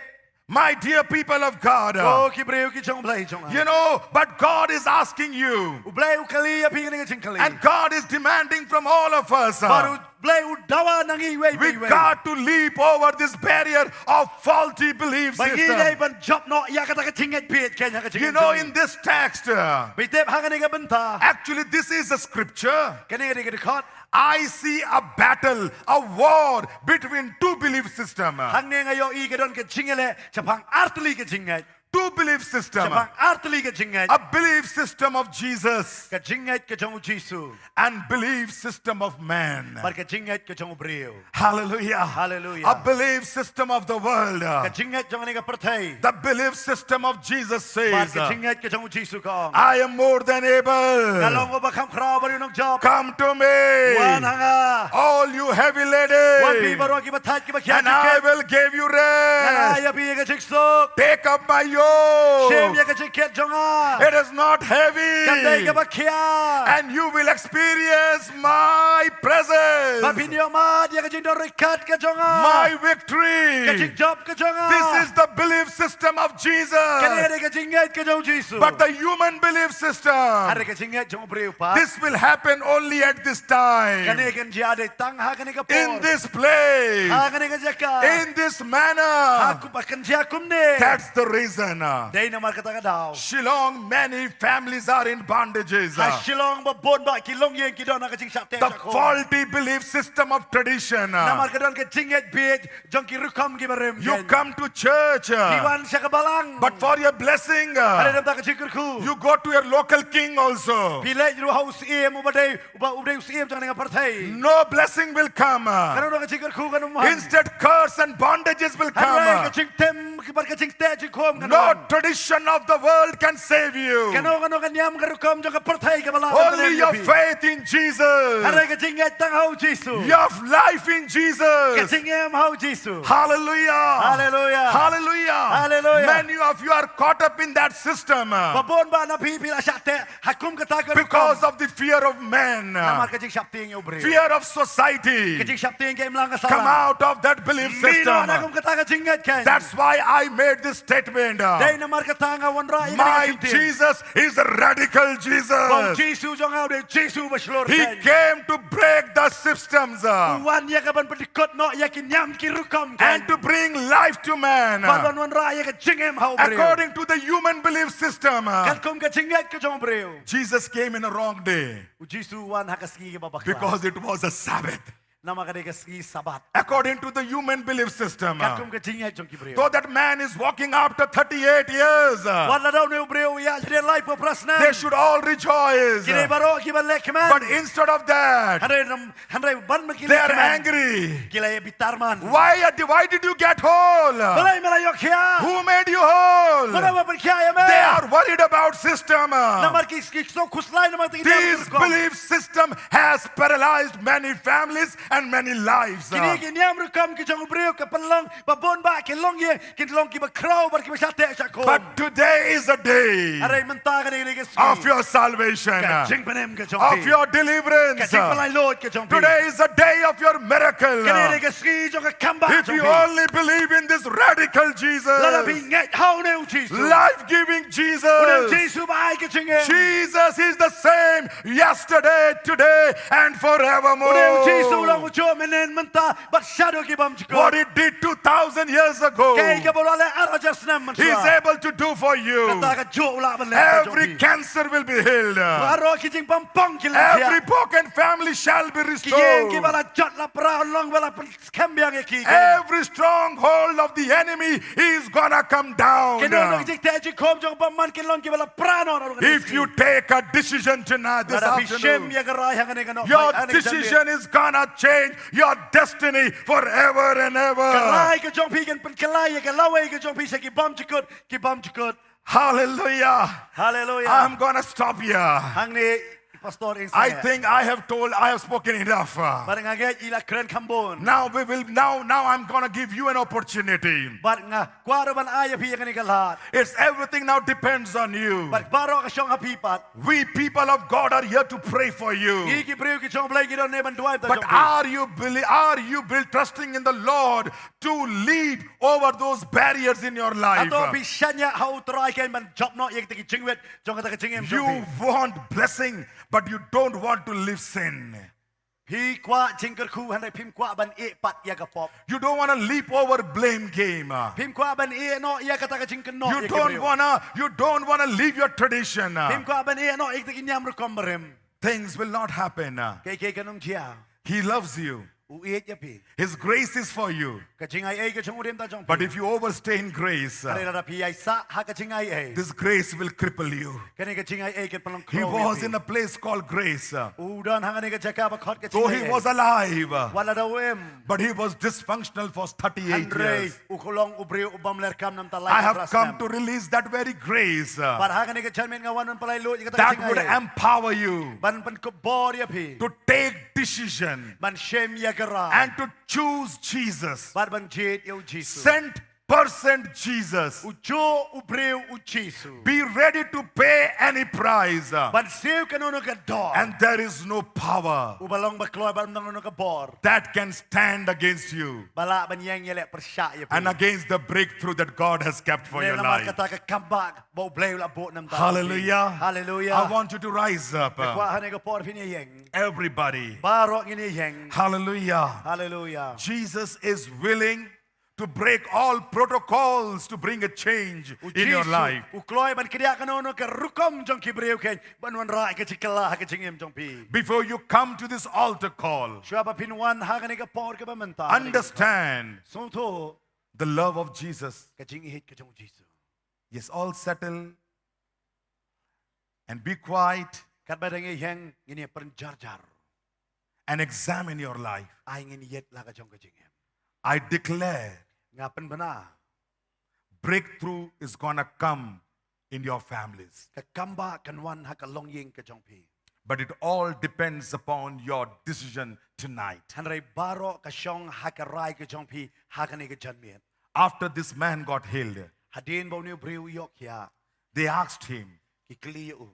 My dear people of God, oh ki briew ki jong U Blei jong nga, you know, but God is asking you, U Blei u kylli ïa phi kane ka jingkylli. And God is demanding from all of us, bad U Blei u dawa na ngi iwei pa iwei. We got to leap over this barrier of faulty belief system. Ba ngi dei ban jop noh ïa kata ka jingngeit bieit keiñ ha ka jingim jong ngi. You know, in this text, phi tip ha kane ka bynta, actually this is a scripture. Kane ka dei ka dkhot. I see a battle, a war between two belief system. Hangne nga ïohi ka don ka jingïaleh shaphang artylli ka jingngeit. Two belief system. Shaphang artylli ka jingngeit. A belief system of Jesus. Ka jingngeit ka jong U Jisu. And belief system of man. Bad ka jingngeit ka jong u briew. Hallelujah. Hallelujah. A belief system of the world. Ka jingngeit jong kane ka pyrthei. The belief system of Jesus says, bad ka jingngeit ka jong U Jisu ka ong, I am more than able. Nga long uba kham khraw bad u nongjop. Come to me, wan ha nga. All you heavy laden, wan phi baroh kiba thait kiba khia jingkit. And I will give you rest. Ngan ai ïa phi ïa ka jingsuk. Take up my yoke. Shim ïa ka jingkit jong nga. It is not heavy. Kam dei kaba khia. And you will experience my presence. Bad phin ïohmad ïa ka jingdon ryngkat ka jong nga. My victory. Ka jingjop ka jong nga. This is the belief system of Jesus. Kane ka dei ka jingngeit ka jong U Jisu. But the human belief system, hynrei ka jingngeit jong u briew pat, this will happen only at this time. Kane kan jia dei Ha kane ka in por. This place, Ha kane ka jaka. In this manner. Ha ku ba kan jia kumne. That's the reason. Dei namar kata ka daw. Shillong, many families are in bondages. Ha Shillong ba bun ba ki longïing ki don ha ka jingshah teh. The faulty belief system of tradition. Namar ka don ka jingngeit bieit jong ki rukom ki barim. You come to church. Phi wan sha ka balang. But for your blessing, hynrei namar ka jingkyrkhu. You go to your local king also. Phi leit ruh ha u syiem uba dei uba u dei u syiem jong ka pyrthei. No blessing will come. Kano ka jingkyrkhu kano mo. Instead, curse and bondages will come. Hynrei ka jingtem ki bar ka jingteh jingkhum kano. No tradition of the world can save you. Kano kano ka niam ka rukom jong ka pyrthei ka ba lah. Only your faith in Jesus. Hynrei ka jingngeit tang ha u Jisu. Your life in Jesus. Ka jingim ha u Jisu. Hallelujah. Hallelujah. Hallelujah. Hallelujah. Many of you are caught up in that system. Ba bun ba na phi phi la shah teh ha kum kata ka rukom. Because of the fear of man. Namar ka jingshah tieng ïa u briew. Fear of society. Ka jingshah tieng ka imlang ka Come sala. Out of that belief Mih system. noh na kum kata ka jingngeit kan. That's why I made this statement. Dei namar kata nga wanrah ïa My ka jingtim. Jesus is a radical Jesus. Ba u Jisu jong nga u dei u Jisu ba shlur. He came to break the systems. U wan ïa ka ban pyndykut noh ïa ki niam ki rukom kan. And to bring life to man. Ban ban wanrah ïa ka jingim ha u briew. According to the human belief system. Katkum ka jingngeit ka jong u briew. Jesus came in a wrong day. U Jisu u wan ha ka sngi kaba bakla. Because it was a Sabbath. Namar ka dei ka sngi Sabat. According to the human belief system. Katkum ka jingngeit jong ki briew. Though that man is walking after thirty-eight years. Wat lada une u briew u ïaid sha dien laiphew phra snem. They should all rejoice. Ki dei baroh ki ban leh kmen. But instead of that, Hynrei nam hynrei ban ma ki they leh are kmen. Angry. Ki la ïa bitar man. Why, are they, why did you get hold? Balei me la ïoh khia? Who made you hold? Mano ba pynkhia ïa me? They are worried about system. Namar ki ki sngewkhuslai namar ki niam ki rukom. This belief system has paralyzed many families and many lives. Kine ki niam rukom ki jong u briew ka pynlong ba bun ba ki longïing ki long kiba khraw bad kiba shah teh shah khum. But today is a day. Hynrei mynta ka dei ka sngi. Of your salvation. Ka jingpynim ka jong Of phi. Your deliverance. Ka jingpynlait lut ka jong phi. Today is a day of your miracle. Ka dei ka sngi jong ka kam bah jong phi. If you only believe in this radical Jesus. Lada phi ngeit ha une u Jisu. Life-giving Jesus. Une u Jisu ba ai ka jingim. Jesus is the same yesterday, today, and forevermore. Une u Jisu u long u juh mynhynnin, mynta bad shaduh ki bymjukut. What he did two thousand years ago, kaei kaba u la leh ar hajar snem mynshuwa, he is able to do for you. Kata kajuh u lah ban leh ka jong phi. Every cancer will be healed. Baroh ki jingbymphong ki la thiah. Every broken family shall be restored. Ki ïing kiba la jot la pra un long ba la pynskhem biang ïa ki. Every stronghold of the enemy is gonna come down. Kino kino ki jingteh jingkhum jong u bymman kin long kiba la pra noh. If you take a decision tonight, this afternoon, lada phi shim ïa ka rai hangne ka noh, your decision is gonna change your destiny forever and ever. Ka rai ka jong phi kan pynkylla ïa ka lawei ka jong phi sha ki bymjukut ki bymjukut. Hallelujah. Hallelujah. I'm gonna stop here. Hangne, Pastor, in. I think I have told, I have spoken enough. Bad nga ngeit i la kren kham bun. Now we will, now, now I'm gonna give you an opportunity. Bad nga kwah ruh ban ai ïa phi ïa kane ka lad. It's everything now depends on you. Bad baroh ka shong ha phi pat. We people of God are here to pray for you. Ngi ki briew ki jong U Blei ngi don hangne ban duwai bad jong phi. But are you beli-, are you bel-, trusting in the Lord to leap over those barriers in your life? Hato phi shaniah ha U Trai kein ban jop noh ïa kita ki jingwit jong kata ka jingim jong phi. You want blessing, but you don't want to leave sin. Phi kwah jingkyrkhu hynrei phim kwah ban ïeh pat ïa ka pop. You don't wanna leap over blame game. Phim kwah ban ïeh noh ïa kata ka jingkynnoh ïa ki briew. You don't wanna, you don't wanna leave your tradition. Phim kwah ban ïeh noh ïa kita ki niam rukom barim. Things will not happen. Kaei kaei kan ym jia. He loves you. U ïeit ïa phi. His grace is for you. Ka jingaiei ka jong u dei mynta jong phi. But if you overstay in grace, hynrei lada phi ïaisah ha ka jingaiei, this grace will cripple you. Kane ka jingaiei kan pynlong khraw ïa phi. He was in a place called grace. U don ha kane ka jaka ba khot ka jingaiei. Though he was alive, wat lada u im, but he was dysfunctional for thirty-eight years. Hynrei u long u briew u bym leh kam na ka bynta lai ka phra snem. I have come to release that very grace. Bad ha kane ka janmiet nga wan ban pynlait luid ïa kata ka jingaiei. That would empower you. Ban pynkup bor ïa phi. To take decision. Ban shim ïa ka rai. And to choose Jesus. Bad ban jied ïa u Jisu. Sent person Jesus. U juh u briew u Jisu. Be ready to pay any price. Ban siew kano kano ka dor. And there is no power. U ba long ba kloi ba long kano kano ka bor. That can stand against you. Ba lah ban ïeng ïaleh pyrshah ïa phi. And against the breakthrough that God has kept for your life. Lem namar kata ka kambah ba U Blei u la buh namar ïa phi. Hallelujah. Hallelujah. I want you to rise up. Nga kwah ha kane ka por phin ïeng. Everybody. Baroh ngin ïeng. Hallelujah. Hallelujah. Jesus is willing to break all protocols to bring a change in your life. U Jisu u kloi ban kdiah kano kano ka rukom jong ki briew keiñ ban wanrah ka jingkylla ha ka jingim jong phi. Before you come to this altar call, shuwa ba phin wan ha kane ka por kaba mynta, understand, sngewthuh, the love of Jesus. Ka jingïeit ka jong u Jisu. Yes, all settle and be quiet. Katba dang ïeng, ngin ïa pynjarjar. And examine your life. Ai ngin ïeit la ka jong ka jingim. I declare, nga pynbna, breakthrough is gonna come in your families. Ka kambah kan wan ha ka longïing ka jong phi. But it all depends upon your decision tonight. Hynrei baroh ka shong ha ka rai ka jong phi ha kane ka janmiet. After this man got healed, hadien ba une u briew u ïoh khiah, they asked him, ki kylli ïa u,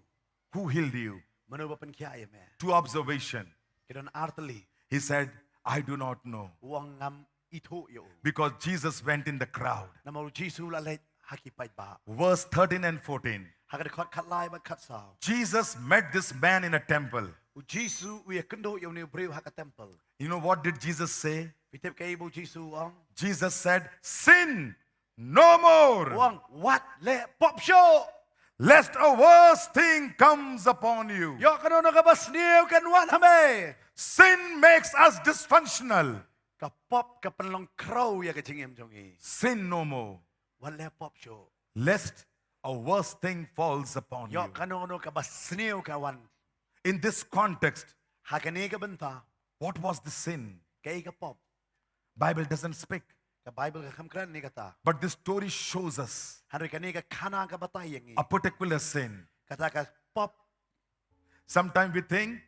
"Who healed you?" Mano ba pynkhiah ïa me? Two observation. Ki don ar tylli. He said, "I do not know." U ong, "Ngam ithuh ïa u." Because Jesus went in the crowd. Namar u Jisu u la leit ha ki paidbah. Verse thirteen and fourteen. Ha ka dkhot khatlai bad khatsaw. Jesus met this man in a temple. U Jisu u ïakynduh ïa une u briew ha ka temple. You know what did Jesus say? Phi tip kaei ba u Jisu u ong? Jesus said, "Sin no more." U ong, "Wat leh pop shuh. Lest a worse thing comes upon you." Ïoh kano kano kaba sniew kan wan ha me. Sin makes us dysfunctional. Ka pop ka pynlong khraw ïa ka jingim jong ngi. Sin no more. Wat leh pop shuh. Lest a worse thing falls upon you. Ïoh kano kano kaba sniew ka wan. In this context, ha kane ka bynta, what was the sin? Kaei ka pop? Bible doesn't speak. Ka Bible kam kren ïa kata. But this story shows us, hynrei kane ka khana ka batai ïa ngi, a particular sin. Kata ka pop. Sometimes we think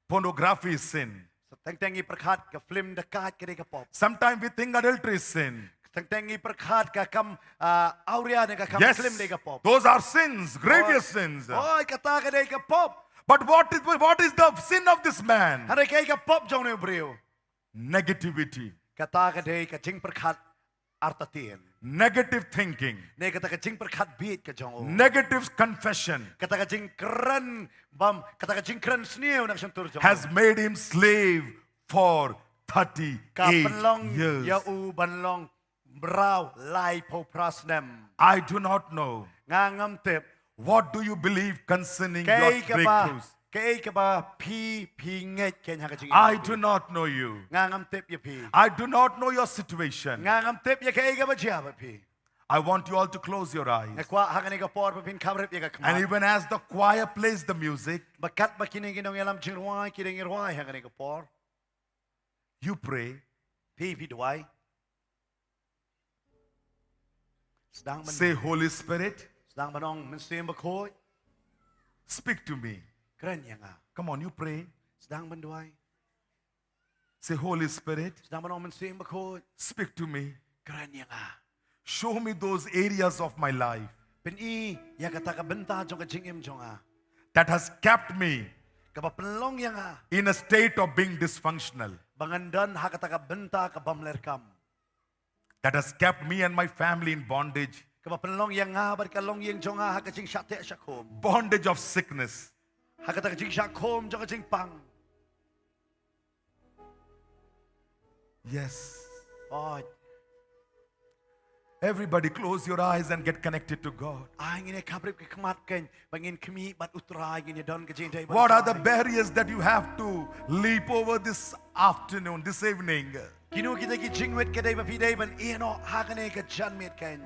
pornography is sin. Teng teng ngi pyrkhat ka film dakaid ka dei ka pop. Sometimes we think adultery is sin. Teng teng ngi pyrkhat ka kam, ah, awria ne ka kam film dei ka pop. Yes, those are sins, grievous sins. Oi, kata ka dei ka pop. But what is, what is the sin of this man? Hynrei kaei ka pop jong une u briew? Negativity. Kata ka dei ka jingpyrkhat artatien. Negative thinking. Ne kata ka jingpyrkhat bieit ka jong u. Negative confession. Kata ka jingkren bam, kata ka jingkren sniew na ka shyntur jong u. Has made him slave for thirty-eight years. Ka pynlong ïa u ban long mraw laiphew phra snem. I do not know. Nga ngam tip. What do you believe concerning your breakthroughs? Kaei kaba, kaei kaba phi, phi ngeit keiñ ha ka jingim? I do not know you. Nga ngam tip ïa phi. I do not know your situation. Nga ngam tip ïa kaei kaba jia bad phi. I want you all to close your eyes. Nga kwah ha kane ka por ba phin khaphrip ïa ka khmat. And even as the choir plays the music, bad katba kine ki nongïalam jingrwai ki dang rwai ha kane ka por, you pray. Phi, phi duwai. Sdang ban, say, "Holy Spirit, sdang ban ong, Mynsiem Bakhuid, speak to me." Kren ïa nga. Come on, you pray. Sdang ban duwai. Say, "Holy Spirit, sdang ban ong, Mynsiem Bakhuid, speak to me." Kren ïa nga. Show me those areas of my life, pyni ïa kata ka bynta jong ka jingim jong nga, that has kept me, kaba pynlong ïa nga, in a state of being dysfunctional, ba ngan don ha kata ka bynta ka bym lyrkam, that has kept me and my family in bondage, kaba pynlong ïa nga bad ka longïing jong nga ha ka jingshah teh shah khum, bondage of sickness, ha kata ka jingshah khum jong ka jingpang. Yes. Oh. Everybody close your eyes and get connected to God. Ai ngin ïa khaphrip ki khmat keiñ ba ngin khmih bad U Trai, ngin ïa don ka jingïadei bad U Trai. What are the barriers that you have to leap over this afternoon, this evening? Kino kita ki jingwit ka dei ba phi dei ban ïeh noh ha kane ka janmiet keiñ?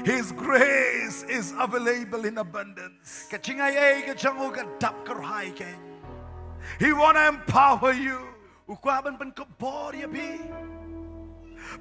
His grace is available in abundance. Ka jingaiei ka jong u ka dap kyrhai keiñ. He wanna empower you. U kwah ban pynkupbor ïa phi.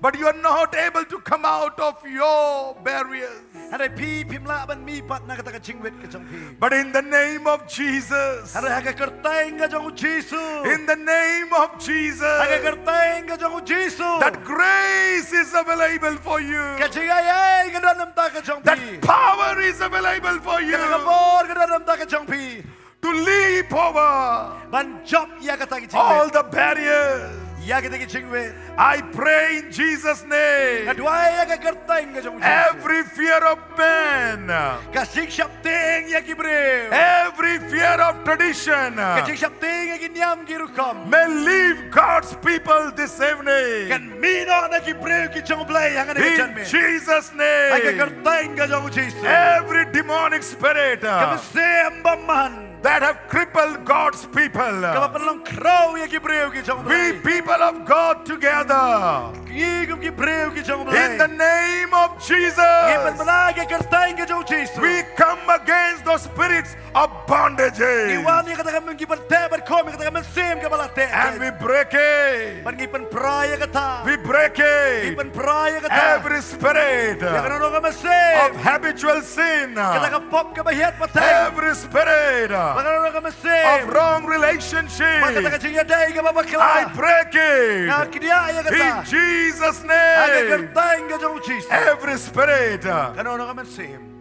But you are not able to come out of your barriers. Hynrei phi phim lah ban mihpat na kata ka jingwit ka jong phi. But in the name of Jesus, hynrei ha ka kyrteng ka jong u Jisu, in the name of Jesus, ha ka kyrteng ka jong u Jisu, that grace is available for you. Ka jingaiei ka don na ka bynta ka jong phi. That power is available for you. Kata ka bor ka don na ka bynta ka jong phi. To leap over, ban jop ïa kata ka jingwit, all the barriers. Ïa kata ka jingwit. I pray in Jesus' name. Nga duwai ïa ka kyrteng ka jong u Jisu. Every fear of man, ka jingsheptieng ïa ki briew, every fear of tradition, ka jingsheptieng ïa ki niam ki rukom, may leave God's people this evening. Kan mih noh na ki briew ki jong u Blei ha kane ka janmiet. In Jesus' name. Ha ka kyrteng ka jong u Jisu. Every demonic spirit, ka mynsiem bymman, that have crippled God's people, kaba pynlong khraw ïa ki briew ki jong u Blei. We people of God together, ngi kum ki briew ki jong u Blei, in the name of Jesus, ngi pynbna ha ka kyrteng ka jong u Jisu. We come against those spirits of bondages. Ngi wan ïa kata ka mynsiem ban teh ban khum, ïa kata ka mynsiem kaba la teh. And we break it. Bad ngi pynpra ïa kata. We break it. Ngi pynpra ïa kata. Every spirit, ïa kano kano ka mynsiem, of habitual sin, kata ka pop kaba hiar pateng. Every spirit, ïa kano kano ka mynsiem, of wrong relationship, bad kata ka jingïadei kaba bakla, I break it. Nga kdiah ïa kata. In Jesus' name. Ha ka kyrteng ka jong u Jisu. Every spirit, ïa kano kano ka mynsiem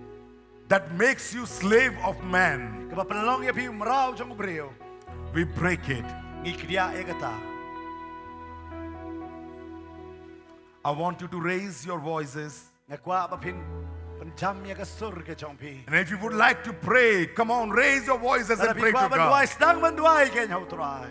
that makes you slave of man, kaba pynlong ïa phi u mraw jong u briew, we break it. Ngi kdiah ïa kata. I want you to raise your voices. Nga kwah ba phin pynjam ïa ka sur ka jong phi. And if you would like to pray, come on, raise your voices and pray to God. Lada phi kwah ban duwai, sdang ban duwai kein ha u Trai.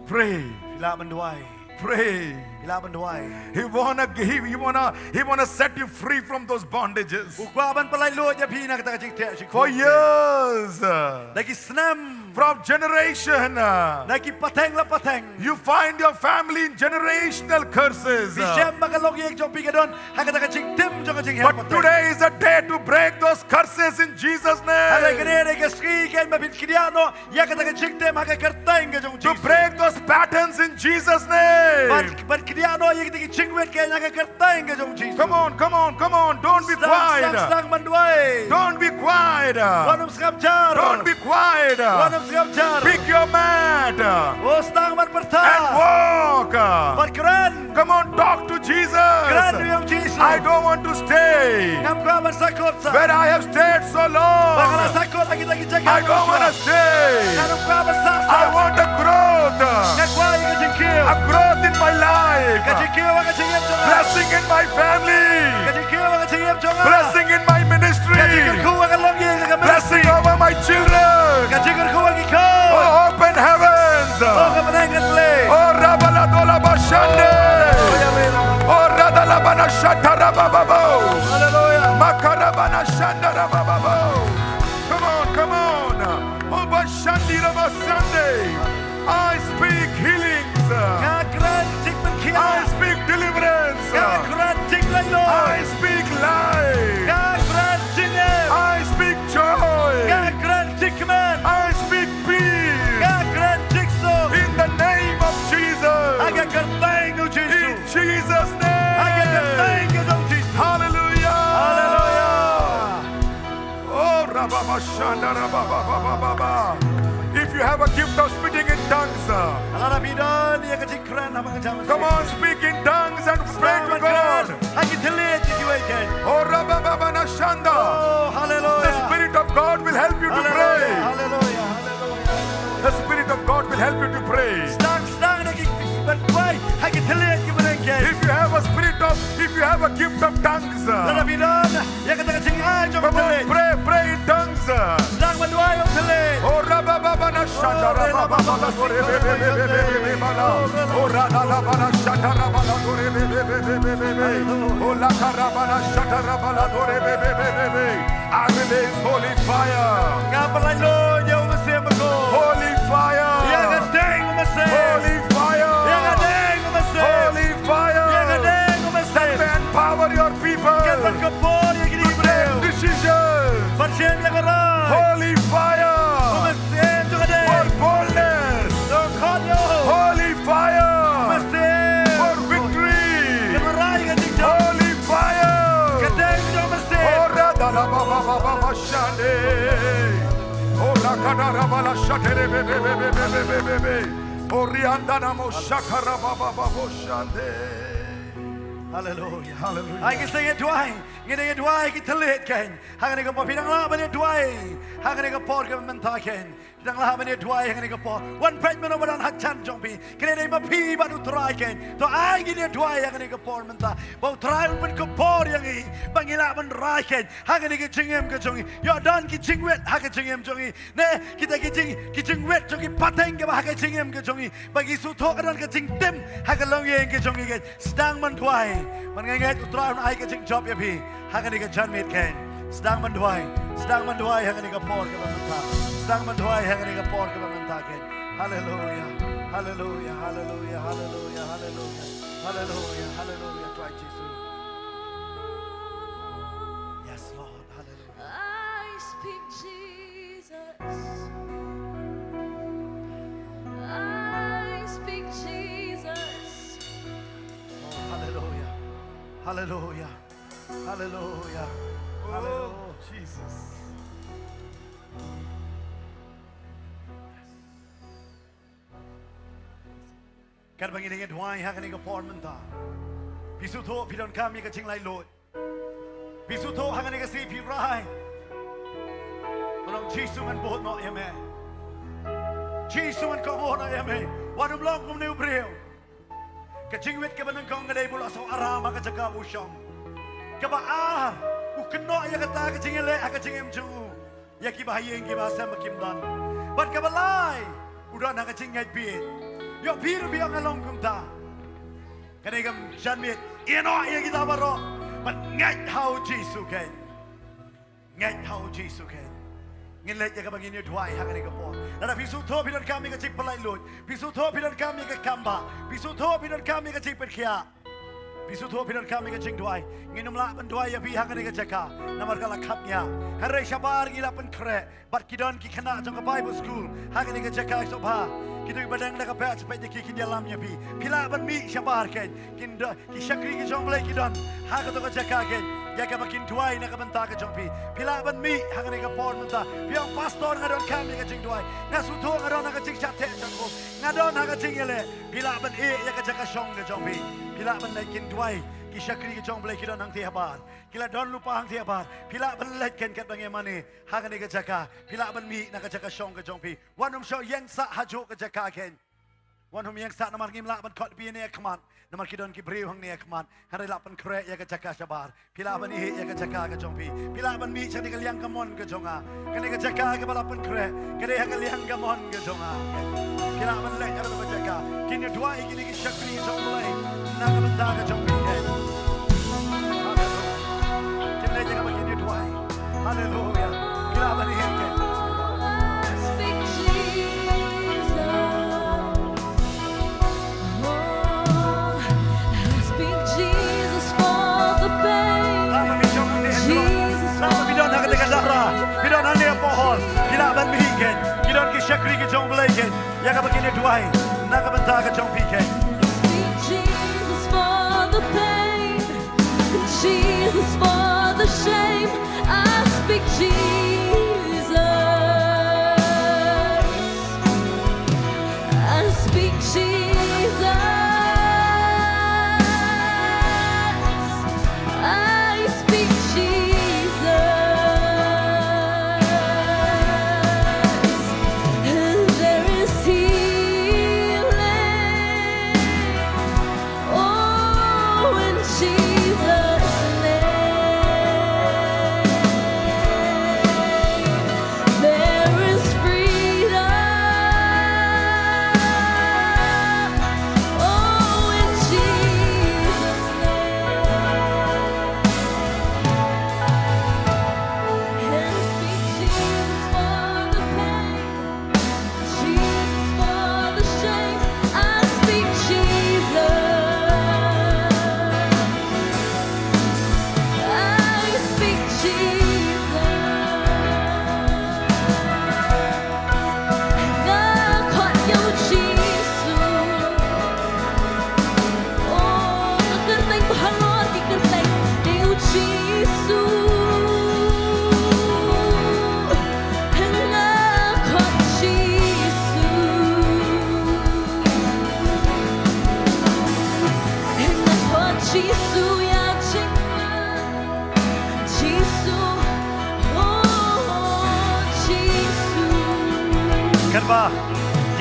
Pray. Phi lah ban duwai. Pray. Phi lah ban duwai. He wanna, he, he wanna, he wanna set you free from those bondages. U kwah ban pyllait luid ïa phi na kata ka jingteh jingkhum. For years, uh, da ki snem, from generation, uh, na ki pateng la pateng, you find your family in generational curses, uh, phi shem ba ka longïing jong phi ka don ha kata ka jingtim jong ka jinghiar pateng. But today is a day to break those curses in Jesus' name. Hynrei kane dei ka sngi kein ba phin kdiah noh ïa kata ka jingtim ha ka kyrteng ka jong u Jisu. To break those patterns in Jesus' name. Ban, ban kdiah noh ïa kata ka jingwit kein ha ka kyrteng ka jong u Jisu. Come on, come on, come on. Don't be quiet. Sdang, sdang, sdang ban duwai. Don't be quiet. Wat nym sngap jar. Don't be quiet. Wat nym sngap jar. Pick your mat. Oh, sdang ban pyrta. And walk. Bad kren. Come on, talk to Jesus. Kren ïa u Jisu. I don't want to stay. Ngam kwah ban sah kut sah. Where I have stayed so long. Ba nga la sah kut ha kita ki jaka. I don't wanna stay. Ngam kwah ban sah. I want a growth. Nga kwah ïa ka jingkiew. A growth in my life. Ka jingkiew ha ka jingim jong nga. Blessing in my family. Ka jingkiew ha ka jingim jong nga. Blessing in my ministry. Ka jingkyrkhu ha ka longïing, ha ka ministry. Blessing over my children. Ka jingkyrkhu ha ki khun. Oh, open heavens. Oh, ka bneng kan plie. Oh, rabala dola bashande. Oh, radala bana shata rabababo. Hallelujah. Makarabana shanda rabababo. Come on, come on. Oh, bashandi rabasande. I speak healings. Nga kren jingpynkhiah. I speak deliverance. Nga kren jinglaitluid. I speak life. Nga kren jingim. I speak joy. Nga kren jingkmen. I speak peace. Nga kren jingsuk. In the name of Jesus. Ha ka kyrteng u Jisu. In Jesus' name. Ha ka kyrteng u Jisu. Hallelujah. Hallelujah. Oh, rababashanda, rabababababa. If you have a gift of speaking in tongues, uh, lada phi don ïa ka jingkren ha ka jingim, come on, speak in tongues and pray to God. Ha ki thylliej ïa kiwei kein. Oh, rabababana shanda. Oh, hallelujah. The Spirit of God will help you to pray. Hallelujah, hallelujah, hallelujah. The Spirit of God will help you to pray. Sdang, sdang da ki ban duwai ha ki thylliej ki bneng kein. If you have a spirit of, if you have a gift of tongues, uh, lada phi don ïa kata ka jingai jong ka thylliej. Come on, pray, pray in tongues. Sdang ban duwai ïa ka thylliej. Oh, rabababana shanda, rabababala, gore, be, be, be. Oh, radala bana shanda, rabala, gore, be, be. Oh, la karabana shanda, rabala, gore, be, be. I release holy fire. Nga pyllait luid ïa u Mynsiem Bakhuid. Holy fire. Ïa ka ding u Mynsiem. Holy fire. Ïa ka ding u Mynsiem. Holy fire. Ïa ka ding u Mynsiem. That may empower your people. Kan pynkupbor ïa kine ki briew. To take decisions. Ban shim ïa ka rai. Holy fire. U Mynsiem jong ka ding. For boldness. Jong ka khot ïa u. Holy fire. U Mynsiem. For victory. Kan Adarabala shatere be be be be be be be be be. Oriandana mo shakara ba ba ba bo shande. Hallelujah. Hallelujah. Ai ki seng duwai. Ngin ïa duwai ki thylliej kein. Hangne ka por phi dang lah ban ïa duwai. Hangne ka por ka mynta kein. Phi dang lah ban ïa duwai hangne ka por. Wan peit mano ba don ha jan jong phi. Kane dei ma phi bad U Trai kein. To ai ngin ïa duwai hangne ka por mynta. Ba U Trai un pynkupbor ïa ngi. Ba ngi lah ban rai kein. Hangne ka jingim ka jong ngi. Ïoh don ki jingwit ha ka jingim jong ngi. Ne, kita ki jing, ki jingwit jong ki pateng kiba ha ka jingim ka jong ngi. Ba ngi sngewthuh ka don ka jingtim ha ka longïing ka jong ngi. Sdang ban duwai. Ban ngeit U Trai un ai ka jingjop ïa phi. Ha kane ka janmiet kein. Sdang ban duwai. Sdang ban duwai ha kane ka por kaba mynta. Sdang ban duwai ha kane ka por kaba mynta kein. Hallelujah. Hallelujah. Hallelujah. Hallelujah. Hallelujah. Hallelujah. Hallelujah. Trai Jisu. Yes, Lord. Hallelujah. I speak Jesus. I speak Jesus. Oh, hallelujah. Hallelujah. Hallelujah. Oh, hallelujah. Jesus. Katba ngin ïa duwai ha kane ka por mynta. Phi sngewthuh phi donkam ïa ka jinglaitluid. Phi sngewthuh ha kane ka sngi phi rai. Ba u Jisu un bud noh ïa me. Jisu un kohnguh noh ïa me. Wat nym long kumne u briew. Ka jingwit kaba nyngkong ka dei ba u la sngew aram ha ka jaka ba u shong. Kaba ar, u kynnoh ïa kata ka jingïaleh ha ka jingim jong u. Ïa kiba ha ïing kiba ha sem ba kim don. Bad kaba lai, u don ha ka jingngeit bieit. Ïoh phi ruh phi ong nga long kumta. Kane ka janmiet, ïehnoh ïa kita baroh. Bad ngeit ha u Jisu kein. Ngeit ha u Jisu kein. Ngin leit ïa kaba ngin ïa duwai ha kane ka por. Lada phi sngewthuh phi donkam ïa ka jingpynlaitluid. Phi sngewthuh phi donkam ïa ka kambah. Phi sngewthuh phi donkam ïa ka jingpynkhiah. Phi sngewthuh phi donkam ïa ka jingduwai. Ngin ym lah ban duwai ïa phi ha kane ka jaka. Namar ka la khapngiah. Hynrei shabar ngi la pynkhreh. Bad ki don ki khynnah jong ka Bible School. Ha kane ka jaka sngewbha. Kito kiba dang da ka batch peit ïa ki kin ïalam ïa phi. Phi lah ban mih shabar kein. Kin da, ki shakri ki jong U Blei ki don. Ha kato ka jaka kein. Ïa kaba kin duwai na ka bynta ka jong phi. Phi lah ban mih ha kane ka por mynta. Phi ong pastor nga donkam ïa ka jingduwai. Nga sngewthuh nga don ha ka jingshah teh jong u. Nga don ha ka jingïaleh. Phi lah ban ïeh ïa ka jaka shong ka jong phi. Phi lah ban leit kin duwai. Ki shakri ki jong U Blei ki don hangtei habar. Ki la don lypa hangtei habar. Phi lah ban leit kein katba ngi mane. Ha kane ka jaka. Phi lah ban mih na ka jaka shong ka jong phi. Wat nym shoh ïeng sah hajuh ka jaka kein. Wat nym ïeng sah namar ngim lah ban khot phi ne ha khmat. Namar ki don ki briew hangne ha khmat. Hynrei la pynkhreh ïa ka jaka shabar. Phi lah ban ïeh ïa ka jaka ka jong phi. Phi lah ban mih sha kane ka liang kamon ka jong nga. Kane ka jaka kaba la pynkhreh. Ka dei ha ka liang kamon ka jong nga. Phi lah ban leit ha kata ka jaka. Kin ïa duwai ïa kine ki shakri jong U Blei. Na ka bynta ka jong phi. Haleluya. Kin leit ïa kaba kin ïa duwai. Haleluya. Phi lah ban ïeh. Speak Jesus. Oh, I speak Jesus for the pain. Lada phi don ha kane ka dara, phi don hangne ha pohol, phi lah ban mih kein. Ki don ki shakri ki jong U Blei kein. Ïa kaba kin ïa duwai na ka bynta ka jong phi kein. Speak Jesus for the pain. Jesus for the shame. I speak Jesus. I speak Jesus. I speak Jesus. There is healing.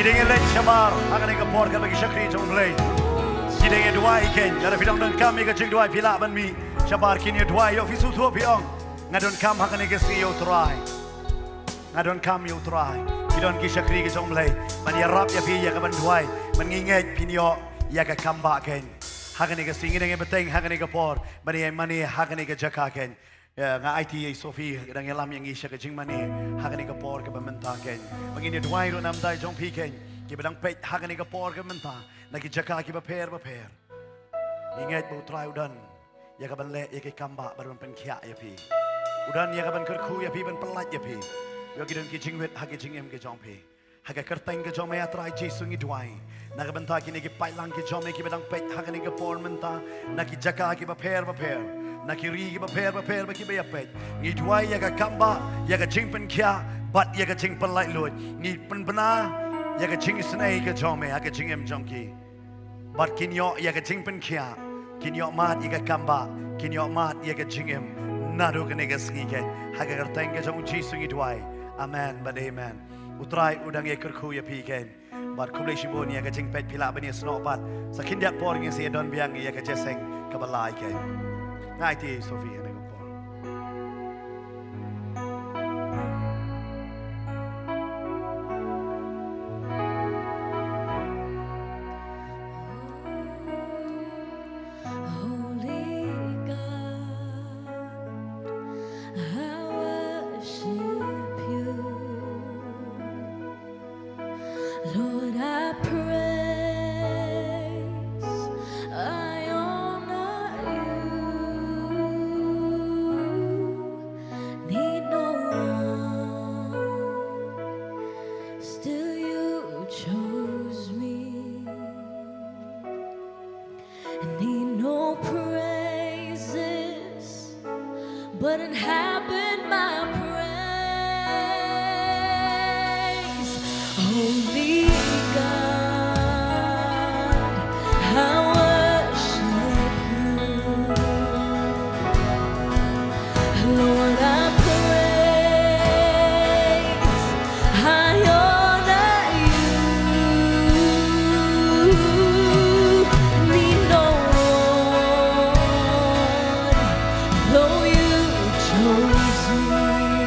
Dang ïaleit shabar ha kane ka por katba ki shakri jong U Blei ki dang ïa duwai kein. Lada phi dang donkam ïa ka jingduwai phi lah ban mih shabar, kin ïa duwai, ïoh phi sngewthuh phi ong, nga donkam ha kane ka sngi ïa U Trai. Nga donkam ïa U Trai. Ki don ki shakri ki jong U Blei ban ïarap ïa phi ïa ka ban duwai. Ban ngin ngeit phin ïoh ïa ka kam bah kein. Ha kane ka sngi ngi dang ïa bteng ha kane ka por ban ïa mane ha kane ka jaka kein. Ïa, nga aiti ïa i Sophie ka dang ïalam ïa ngi sha ka jingmane ha kane ka por kaba mynta kein. Ba ngin ïa duwai ruh namar jong phi kein kiba dang peit ha kane ka por kaba mynta na ki jaka kiba pher ba pher. Ngi ngeit ba U Trai u don ïa ka ban leh ïa ki kam bah bad ban pynkhiah ïa phi. U don ïa ka ban kyrkhu ïa phi, ban pyllait ïa phi. Ïoh ki don ki jingwit ha ki jingim ki jong phi. Ha ka kyrteng ka jong me, A Trai Jisu, ngi duwai na ka bynta kine ki paidlang ki jong me kiba dang peit ha kane ka por mynta, na ki jaka kiba pher ba pher, na ki ri kiba pher ba pher ba kiba ïa peit. Ngi duwai ïa ka kam bah, ïa ka jingpynkhiah bad ïa ka jingpynlait luid. Ngi pynbna ïa ka jingisynei ka jong me ha ka jingim jong ki. Bad kin ïoh ïa ka jingpynkhiah, kin ïoh mad ïa ka kam bah, kin ïoh mad ïa ka jingim naduh kane ka sngi kein. Ha ka kyrteng ka jong U Jisu ngi duwai. Amen bad amen. U Trai u dang ïa kyrkhu ïa phi kein. Bad khublei shibun ïa ka jingpeit, phi lah ban ïa snoh pat. Sa khyndiat por ngin sa ïa don biang ïa ka jingïaseng kaba lai kein. Nga aiti ïa i Sophie ha kane ka por. Holy God, I worship you. Lord, I praise, I honor you. Need no one, still you chose me. I need no praises, but inhabit my praise. Holy God, I worship you. Lord, I praise, I honor you. Need no one, though you chose me.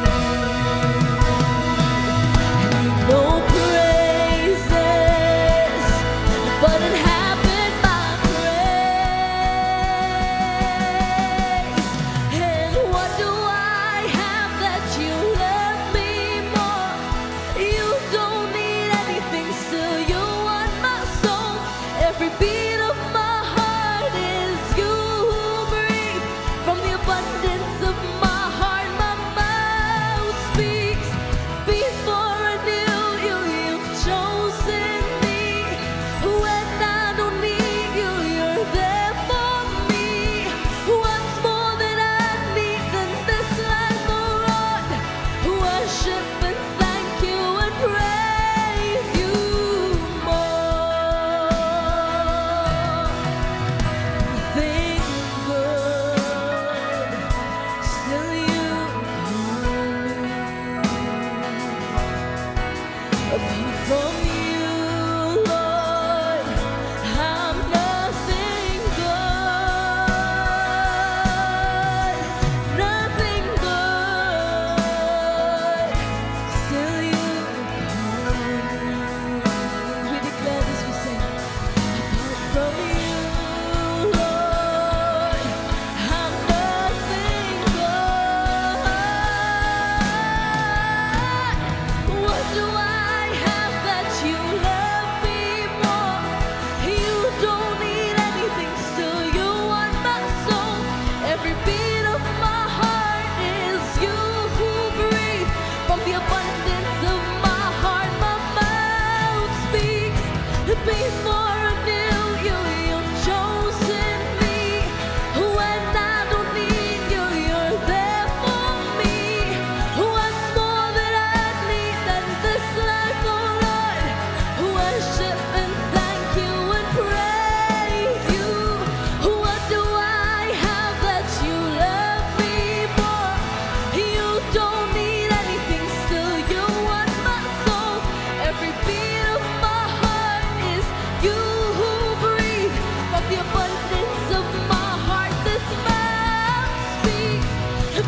Of my heart, this mouth speaks.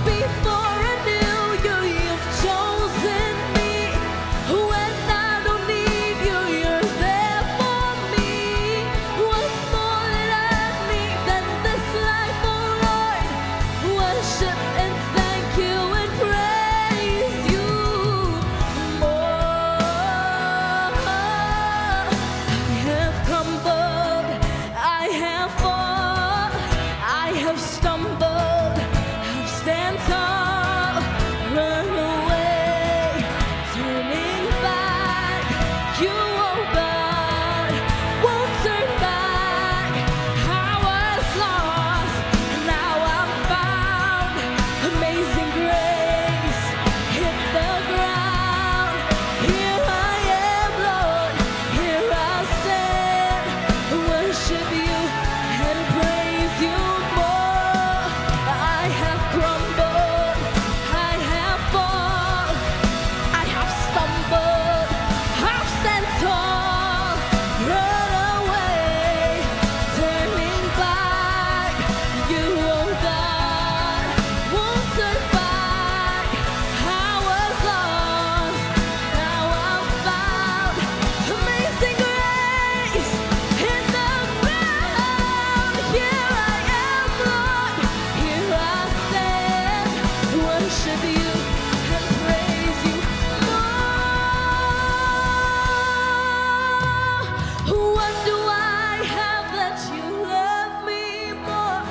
Before I knew you, you've chosen me. When I don't need you, you're there for me. What's more that I need than this life, oh Lord? Worship and thank you and praise you more. I have crumbled, I have fallen, I have stumbled, I've stand tall, run away, turning back. You, oh God, won't turn back. I was lost, now I'm found. Amazing grace, hit the ground. Here I am, Lord, here I stand. Worship you and praise you more. I have crumbled, I have fallen, I have stumbled, I've stand tall, run away, turning back. You, oh God, won't turn back. I was lost, now I'm found. Amazing grace, hit the ground. Here I am, Lord, here I stand. Worship you and praise you more. What do I have that you love me more?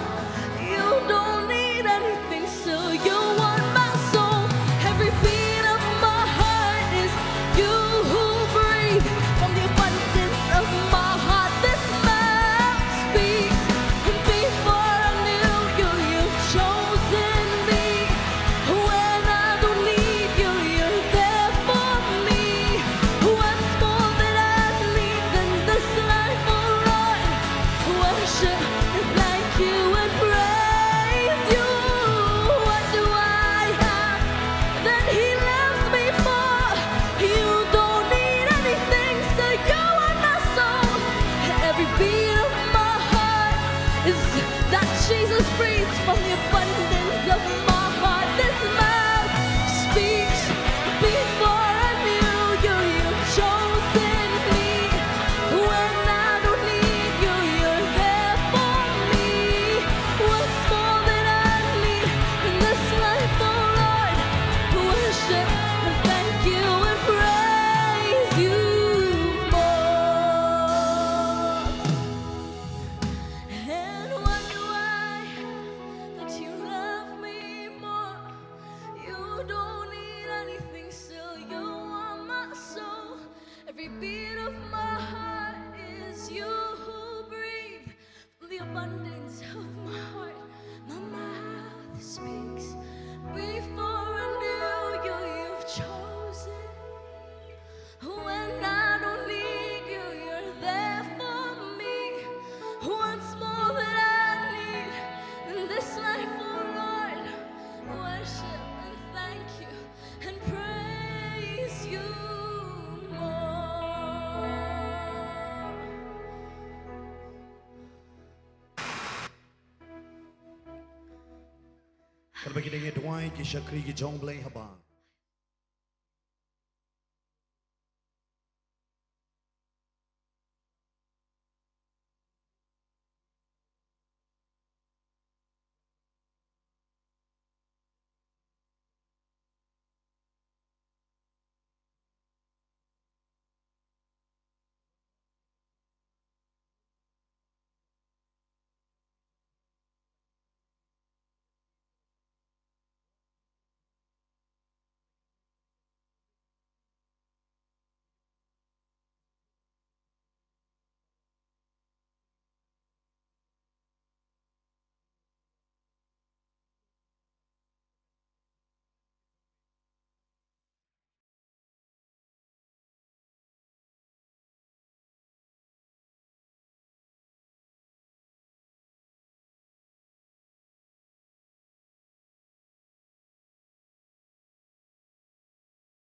You don't need anything, so you want my soul. Every beat of my heart is you who breathe. From the abundance of my heart, this mouth speaks. Before I knew you, you've chosen me. When I don't need you, you're there for me. What's more that I need than this life, oh Lord? Worship and thank you and praise you. What do I have that he loves me more? You don't need anything, so you are my soul. Every beat of my heart is that Jesus breathes. From the abundance of my heart, this mouth speaks. Before I knew you, you chosen me. When I don't need you, you're there for me. What's more that I need in this life, oh Lord? Worship and thank you and praise you more. And what do I have that you love me more? You don't need anything, still you are my soul. Every beat of my heart is you who breathe. From the abundance of my heart, my mouth speaks. Before I knew you, you've chosen. When I don't need you, you're there for me. What's more that I need in this life, oh Lord? Worship and thank you and praise you more. Katba ki dang ïa duwai ki shakri ki jong U Blei haba.